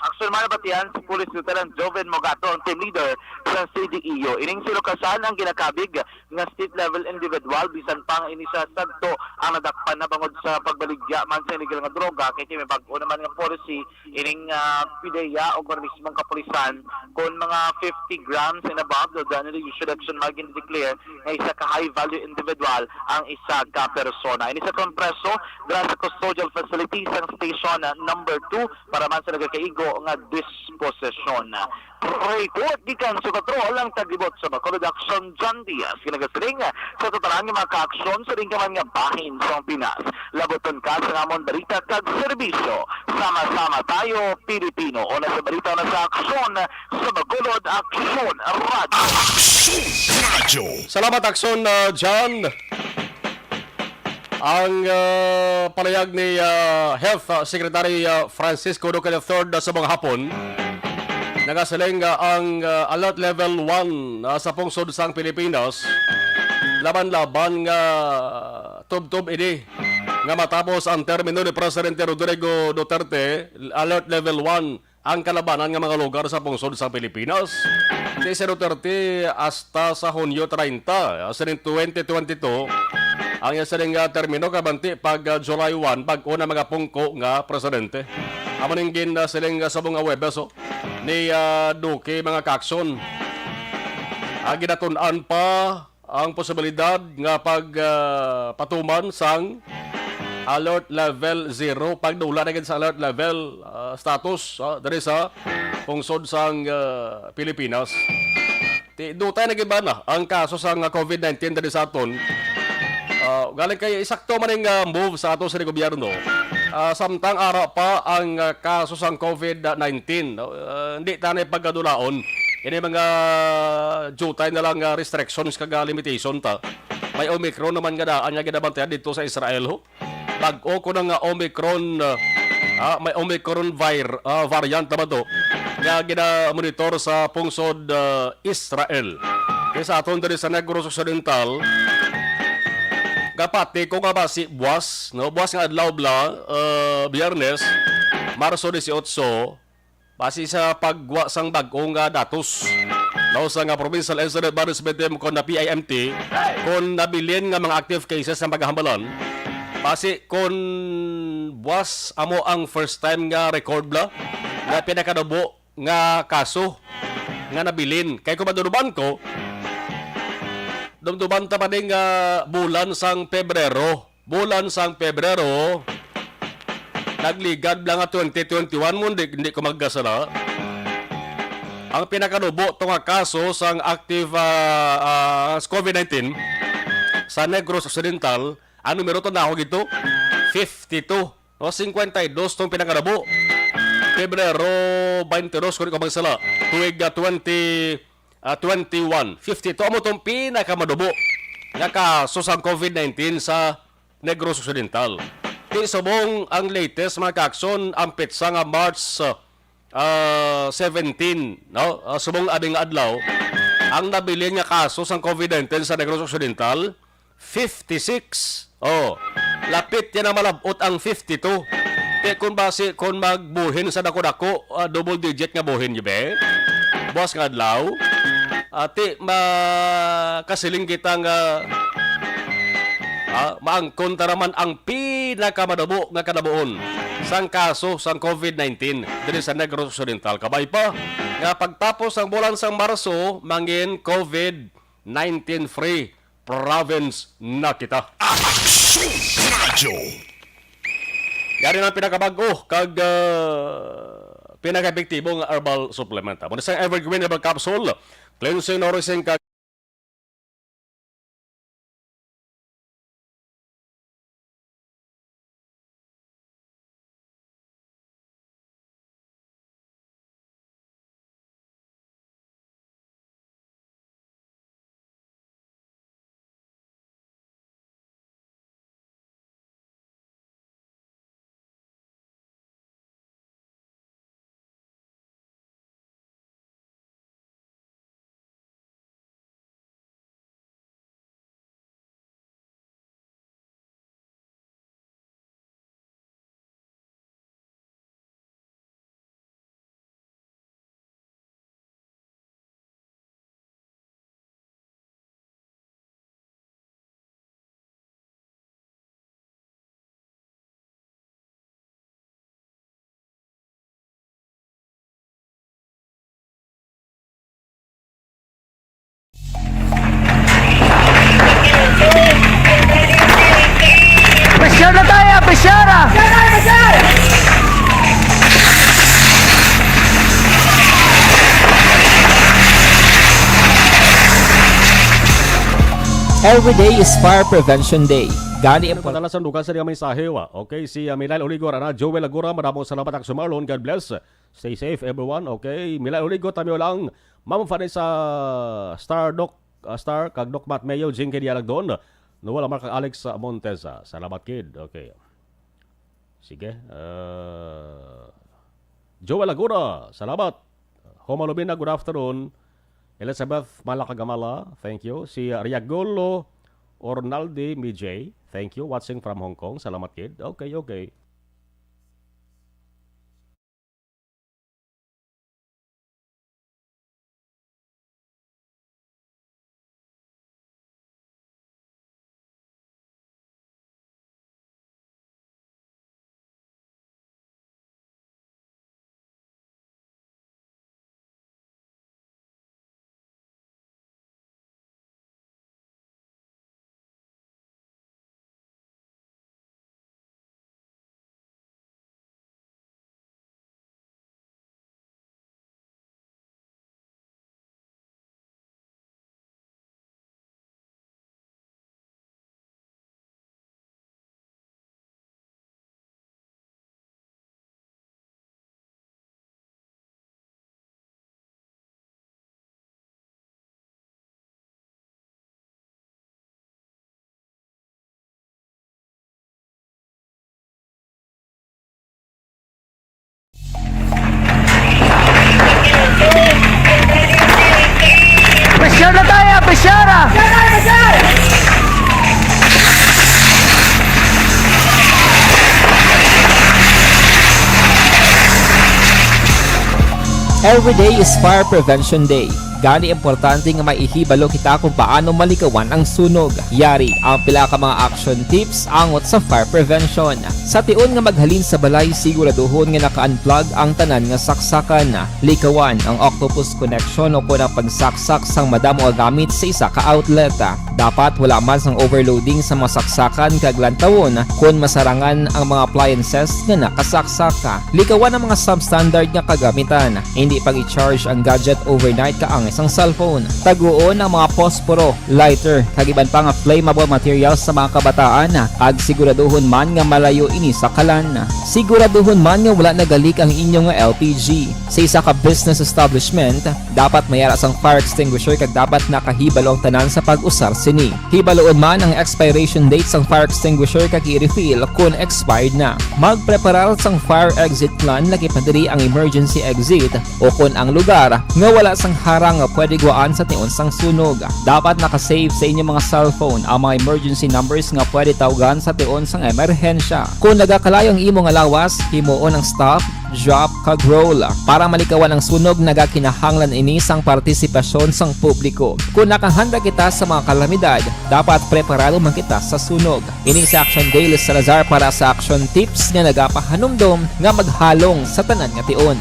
Action Mar, batian si Police Lieutenant Joven Mogato, ang team leader sa C D E U. Ining si Lucasan ang ginakabig nga state level individual, bisan pa nga ini siya sadto ang nadakpan na bangod sa pagbaligya man sa illegal nga droga, kay ti may bag-o naman nga policy ining, ah, PDEA o kon mismong kapulisan, kon mga fifty grams and above, daw dyan nila you should action mag declare nga isa ka high value individual ang isa ka persona. Ini sa kompreso dira sa custodial facility sang station, ah, number two para man sa nagakaigo nga disposisyon. Report gikan sa patrol ang taglibot sa Bacolod Action, John Diaz, nga nagasiling sa totalan nga mga kaaksyon sa rin ka man nga bahin sa Pinas. Labuton ka sa amon balita kag serbisyo. Sama-sama tayo, Pilipino. Una sa balita na sa aksyon sa Bacolod Aksyon Radio. Aksyon Radio. Salamat, Aksyon, uh, John. Ang, uh, palayag ni, uh, Health, uh, Secretary, uh, Francisco Duque the third, uh, sa mga hapon, nagasiling, uh, ang, uh, Alert Level one, uh, sa pungsod sang Pilipinas, laban-laban nga tubtob ini nga matapos ang termino ni Presidente Rodrigo Duterte, Alert Level one ang kalabanan nga mga lugar sa pungsod sa Pilipinas. Si, si Duterte hasta sa Hunyo treinta, ah, sining twenty twenty-two, ang iya sining, ah, termino, kabanti pag, ah, July one, bag-o na magapungko nga presidente. Amo ning gin, ah, siling, ah, subong nga Huwebes, oh, ni, ah, Duque, mga kaaksyon. Ah, ginatun-an pa ang posibilidad nga pag, ah, patuman sang alert level zero, pagdula na gid sa alert level, ah, status, ah, diri sa pungsod sang, ah, Pilipinas. Ti, dutay na gid ba na ang kaso sang, ah, covid nineteen diri sa aton? Ah, galing kay isakto man ning, ah, move sa ato sa gobyerno. Ah, samtang ara pa ang, ah, kaso sang covid nineteen, no? Ah, hindi ta na pagkadulaon. Ini mga jutay na lang nga restrictions kag, ah, limitation ta. May Omicron naman nga daan nga ginabantayan dito sa Israel, ho. Bag-o ko na nga Omicron, ah, ah, may Omicron vir-, ah, variant naman to nga gina-monitor sa pungsod, ah, Israel. Kaya sa aton diri sa Negros Occidental, gapati ko nga basi buwas, no? Buwas nga adlaw bala, ah, Biyernes, Marso dieciocho, base sa paggwa sang bag-o nga datos, no, sa nga Provincial Incident Management Team kon na P I M T, kon nabilin nga mga active cases ang paghambalan, base kon buwas amo ang first time nga record bala nga pinakadubo nga kaso nga nabilin. Kay kung maduduman ko, dumduman ta pa ning, ah, bulan sang Pebrero. Bulan sang Pebrero, Nagligad lang nga twenty twenty-one mo, hindi, hindi ko magkasala. Ang pinakanubo to nga kaso sang active, ah, ah, sa COVID nineteen sa Negros Occidental, ang numero to na ako gito, fifty-two. No, cincuenta y dos tong pinakanubo. Pebrero twenty-two, kung di ko magsala, tuig, ah, twenty, ah, twenty-one. Fifty-two amo tong pinakamanubo nga kaso sang COVID nineteen sa Negros Occidental. Ti subong ang latest, mga kaakson, ang petsa nga March, ah, seventeen, no? Ah, subong aning adlaw, ang nabilin nga kaso sang COVID nineteen sa Negros Occidental, fifty-six. Oh, lapit yan na malab-ot ang fifty-two. Ti kung basi, kung magbuhin sa dako-dako, ah, double digit nga buhin, di ba? Buwas nga adlaw, ati makasiling kita nga, ah, maangkon ta naman ang pinakamadabo nga kanabuon sang kaso sang COVID nineteen diri sa Negros Occidental. Kabay pa nga pagtapos sang bulan sang Marso, mangin COVID nineteen free province na kita. Aksyon Radyo. Yari ang pinakabag-o kag, ah, pinaka-epektibo nga herbal supplement. Amo ni sa Evergreen Herbal Capsule, cleansing, nourishing, kag Pressure na tayo, pressure ah! Every day is Fire Prevention Day. Gani ang Ano pa dala sa dugang sa iyang mensahe, wa? Okay, si, ah, Milay Oligor, ana, Joel Agura, madamo salamat, Aksyon Marlon. God bless. Stay safe, everyone. Okay, Milay Oligor, tamiyo lang. Ma'am Vanessa Star, Doc, ah, Star, kag Doc Matt Mayo, Jing Kedialag doon. Noel Amar kag Alex, ah, Montes, ah. Salamat, kid. Okay. Sige. Ah, Joel Agura, salamat. Homa Lubina, good afternoon. Elizabeth Malakagamala, thank you. Si, ah, Riagulo Ornaldi Mijay, thank you. Watching from Hong Kong. Salamat, kid. Okay, okay. Pressure na tayo, pressure ah! Every day is Fire Prevention Day. Gani, importante nga maihibalo kita kung paano malikawan ang sunog. Yari ang pila ka mga action tips angot sa fire prevention. Sa tion nga maghalin sa balay, siguraduhon nga naka-unplug ang tanan nga saksakan. Likawan ang octopus connection o kon ang pagsaksak sang madamo nga gamit sa isa ka outlet. Dapat wala man sang overloading sa mga saksakan kag lantawon kon masarangan ang mga appliances nga nakasaksak. Likawan ang mga substandard nga kagamitan. Hindi pag-i-charge ang gadget overnight kaangay sang cellphone. Taguon ang mga posporo, lighter, kag iban pa nga flammable materials sa mga kabataan, kag siguraduhon man nga malayo ini sa kalan. Siguraduhon man nga wala nagalik ang inyo nga L P G. Sa isa ka business establishment, dapat may ara sang fire extinguisher kag dapat nakahibalo ang tanan sa pag-usar sini. Hibaloon man ang expiration date sang fire extinguisher kag i-refill kon expired na. Magpreparar sang fire exit plan, lakip na diri ang emergency exit o kon ang lugar nga wala sang harang nga pwede guwaan sa tion sang sunog. Dapat naka-save sa inyo mga cellphone ang mga emergency numbers nga pwede tawgan sa tion sang emerhensya. Kon nagakalayo ang imo nga lawas, himuon ang stop, drop, kag roll. Para malikawan ang sunog, nagakinahanglan ini sang partisipasyon sang publiko. Kon nakahanda kita sa mga kalamidad, dapat preparado man kita sa sunog. Ini si Action Dale Salazar para sa Action Tips nga nagapahanumdom nga maghalong sa tanan nga tion.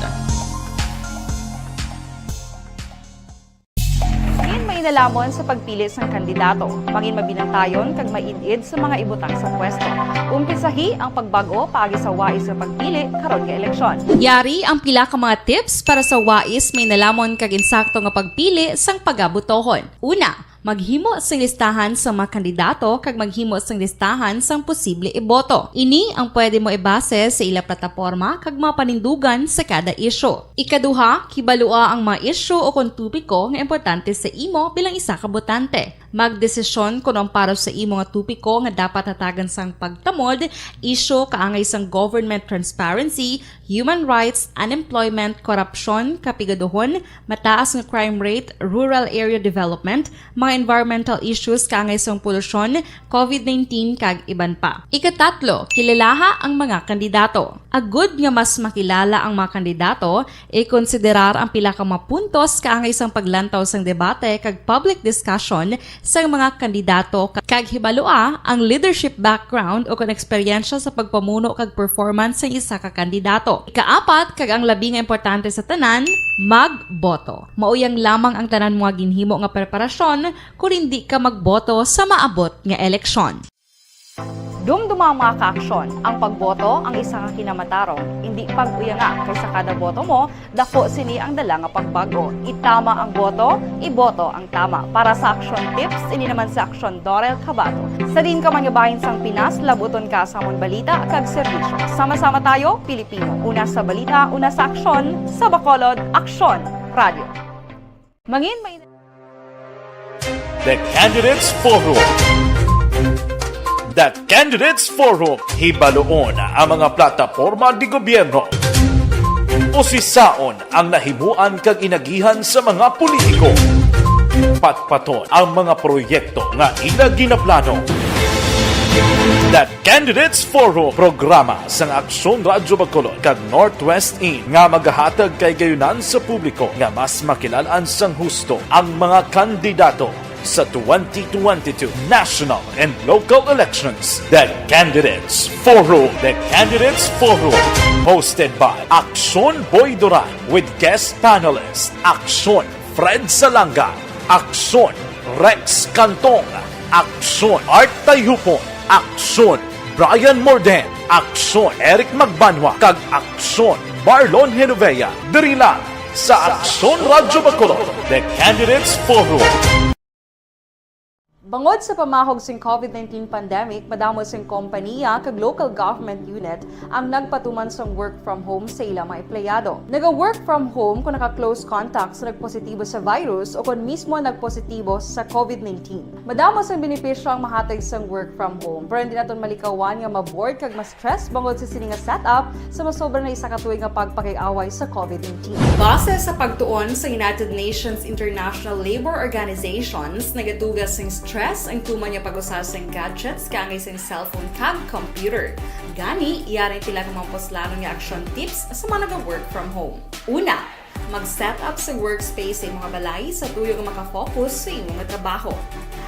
Mangin mainalamon sa pagpili sang kandidato. Mangin mabinantayon kag maid-id sa mga ibutang sa pwesto. Umpisahi ang pagbag-o paagi sa wais nga pagpili karon nga eleksyon. Yari ang pila ka mga tips para sa wais, mainalamon kag insakto nga pagpili sang pagabotohon. Una, maghimo sing listahan sa mga kandidato kag maghimo sing listahan sang posible iboto. Ini ang pwede mo ibase sa ila plataporma kag mga panindugan sa kada isyu. Ikaduha, kibalua ang mga isyu o kon topiko nga importante sa imo bilang isa ka botante. Magdesisyon kon ang para sa imo nga topiko nga dapat hatagan sang pagtamod, isyu kaangay sang government transparency, human rights, unemployment, korupsyon, kapigaduhon, mataas nga crime rate, rural area development, mga environmental issues kaangay sang polusyon, covid nineteen, kag iban pa. Ikatatlo, kilalaha ang mga kandidato. Agud nga mas makilala ang mga kandidato, ikonsiderar ang pila ka mga puntos kaangay sang paglantaw sang debate kag public discussion sang mga kandidato, kag hibalua ang leadership background o kon eksperyensya sa pagpamuno kag performance sang isa ka kandidato. Ikaapat, kag ang labi nga importante sa tanan, magboto. Mauyang lamang ang tanan mo nga ginhimo nga preparasyon kon indi ka magboto sa maabot nga eleksyon. Dumduma ang mga kaaksyon. Ang pagboto ang isa ka kinamatarong. Indi pag-uyanga, kay sa kada boto mo, dako sini ang dala nga pagbag-o. Itama ang boto, iboto ang tama. Para sa Action Tips, ini naman si Action Dorel Cabato. Sa diin ka man nga bahin sang Pinas, labuton ka sa amon balita kag serbisyo. Sama-sama tayo, Pilipino. Una sa balita, una sa aksyon, sa Bacolod, Aksyon Radio. Mangin may The Candidates Forum. The Candidates Forum. Hibaluon ang mga plataporma de gobyerno. Usisaon ang nahimuan kag inagihan sa mga politiko. Patpaton ang mga proyekto nga ila ginaplano. The Candidates Forum, programa sang Aksyon Radyo Bacolod kag Northwest In, nga magahatag kahigayonan sa publiko nga mas makilal-an sang husto ang mga kandidato sa twenty twenty-two national and local elections. The Candidates Forum. The Candidates Forum, hosted by Aksyon Boy Duran with guest panelist Aksyon Fred Salanga, Aksyon Rex Cantong, Aksyon Art Tayhupon, Aksyon Brian Morden, Aksyon Eric Magbanwa, kag Aksyon Marlon Genovea, diri lang sa Aksyon Radyo Bacolod, The Candidates Forum. Bangod sa pamahog sing covid nineteen pandemic, madamo sing kompaniya kag local government unit ang nagpatuman sang work from home sa ila mga empleyado. Naga-work from home kung naka-close contact sa nagpositibo sa virus o kon mismo nagpositibo sa covid nineteen. Madamo sang benepisyo ang mahatag sang work from home, pero hindi naton malikawan nga ma-bored kag ma-stress bangod sa sini nga setup sa masobra na isa ka tuig nga pagpakig-away sa covid nineteen. Base sa pagtuon sa United Nations International Labour Organizations, nagaduga sing stress ang tuman nga pag-usa sang gadgets kaangay sang cellphone kag computer. Gani, yari ang pila ka mga puslanon nga action tips sa mga naga-work from home. Una, Mag-set up sa workspace sa imong balay sa tuyo nga makafocus sa imong trabaho.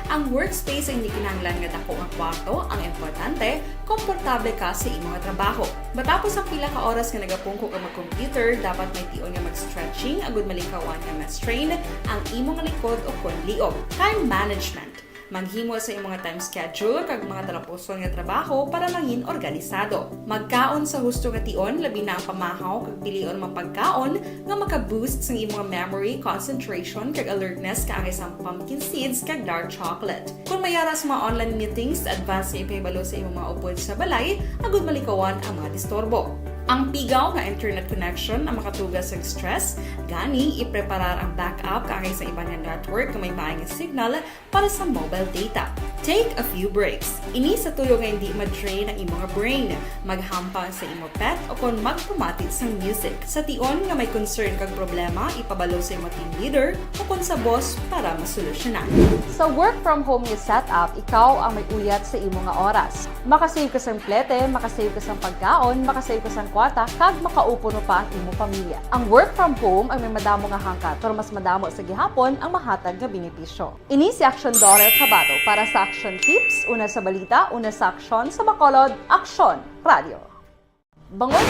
Ang workspace ay hindi kinahanglan nga dako nga kwarto, ang importante, komportable ka sa imong trabaho. Matapos ang pila ka oras nga nagapungko ka mag-computer, dapat may tion nga mag-stretching agud malikawan nga ma-strain ang imong likod o kon liog. Time management. Maghimo sa imong time schedule kag mga talapuson nga trabaho para mangin organisado. Magkaon sa husto nga tion, labi na ang pamahaw kag pilion mga pagkaon nga maka-boost sang imong memory, concentration kag alertness kaangay sang pumpkin seeds kag dark chocolate. Kung may ara sa mga online meetings, advance nga ipahibalo sa imong mga upod sa balay agud malikawan ang mga disturbo. Ang pigaw nga internet connection ang makatuga sa stress, gani ipreparar ang backup kaangay sa iban nga network nga may maayong signal para sa mobile data. Take a few breaks. Ini sa tuyo nga hindi ma-drain ang imong brain. Maghampang sa imong pet o kon magpamati sang music. Sa tion nga may concern kag problema, ipabalo sa imong team leader o kon sa boss para masolusyonan. Sa work from home nga setup, ikaw ang may uyat sa imo nga oras. Makasave ka sang plete, makasave ka sang pagkaon, makasave ka sang kwarta, kag makaupo pa ang imo pamilya. Ang work from home ang may madamo nga hangkat, pero mas madamo sa gihapon ang mahatag nga benepisyo. Ini si Aksyon Dorel Cabato para sa Aksyon Tips, una sa balita, una sa aksyon, sa Bacolod, Aksyon Radio. Bangon!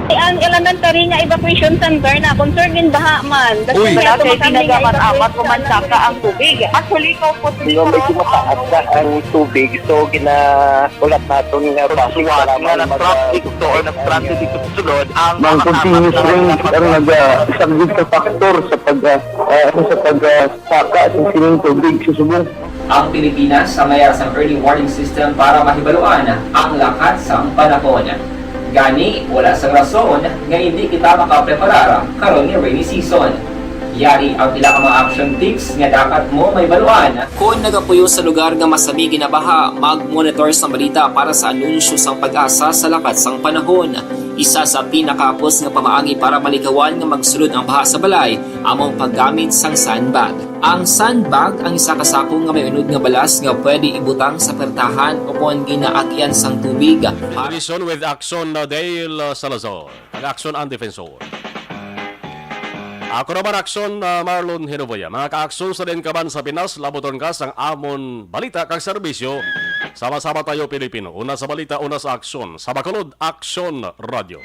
Ang elementary nga evacuation center na concern din baha man. Uy! Wala kay tinaga man amat o mansaka ang tubig. Actually, ikaw po. Di ba, medyo mataas na ang tubig, so ginaulat naton nga basi nga nag-traffic to or nag-transit dito sa sulod ang mga continuous rain ang nag-, ah, isang good factor sa pag, ah, ah, sa pag, ah, saka sa sining tubig sa subong. Ang Pilipinas ang may sang early warning system para mahibaluan ang lakat sang panahon. Gani, wala sang rason nga hindi kita makapreparar karon nga rainy season. Yari ang pila ka mga action tips nga dapat mo mahibaluan. Kon nagapuyo sa lugar nga masami ginabaha, mag-monitor sa balita para sa anunsyo sang PAGASA sa lakat sang panahon. Isa sa pinakahapos nga pamaagi para malikawan nga magsulod ang baha sa balay amo ang paggamit sang sandbag. Ang sandbag ang isa ka sako nga may unod nga balas nga pwede ibutang sa pertahan o kon ginaagian sang tubig. Edition with Action, uh, Dale, uh, Salazar, kag Action ang Defensor. Ako naman, Action, uh, Marlon Hinovoya. Mga ka-Action sa diin ka man sa Pinas, labuton ka sang amon balita kag serbisyo. Sama-sama tayo, Pilipino. Una sa balita, una sa aksyon. Sa Bacolod, Action Radio.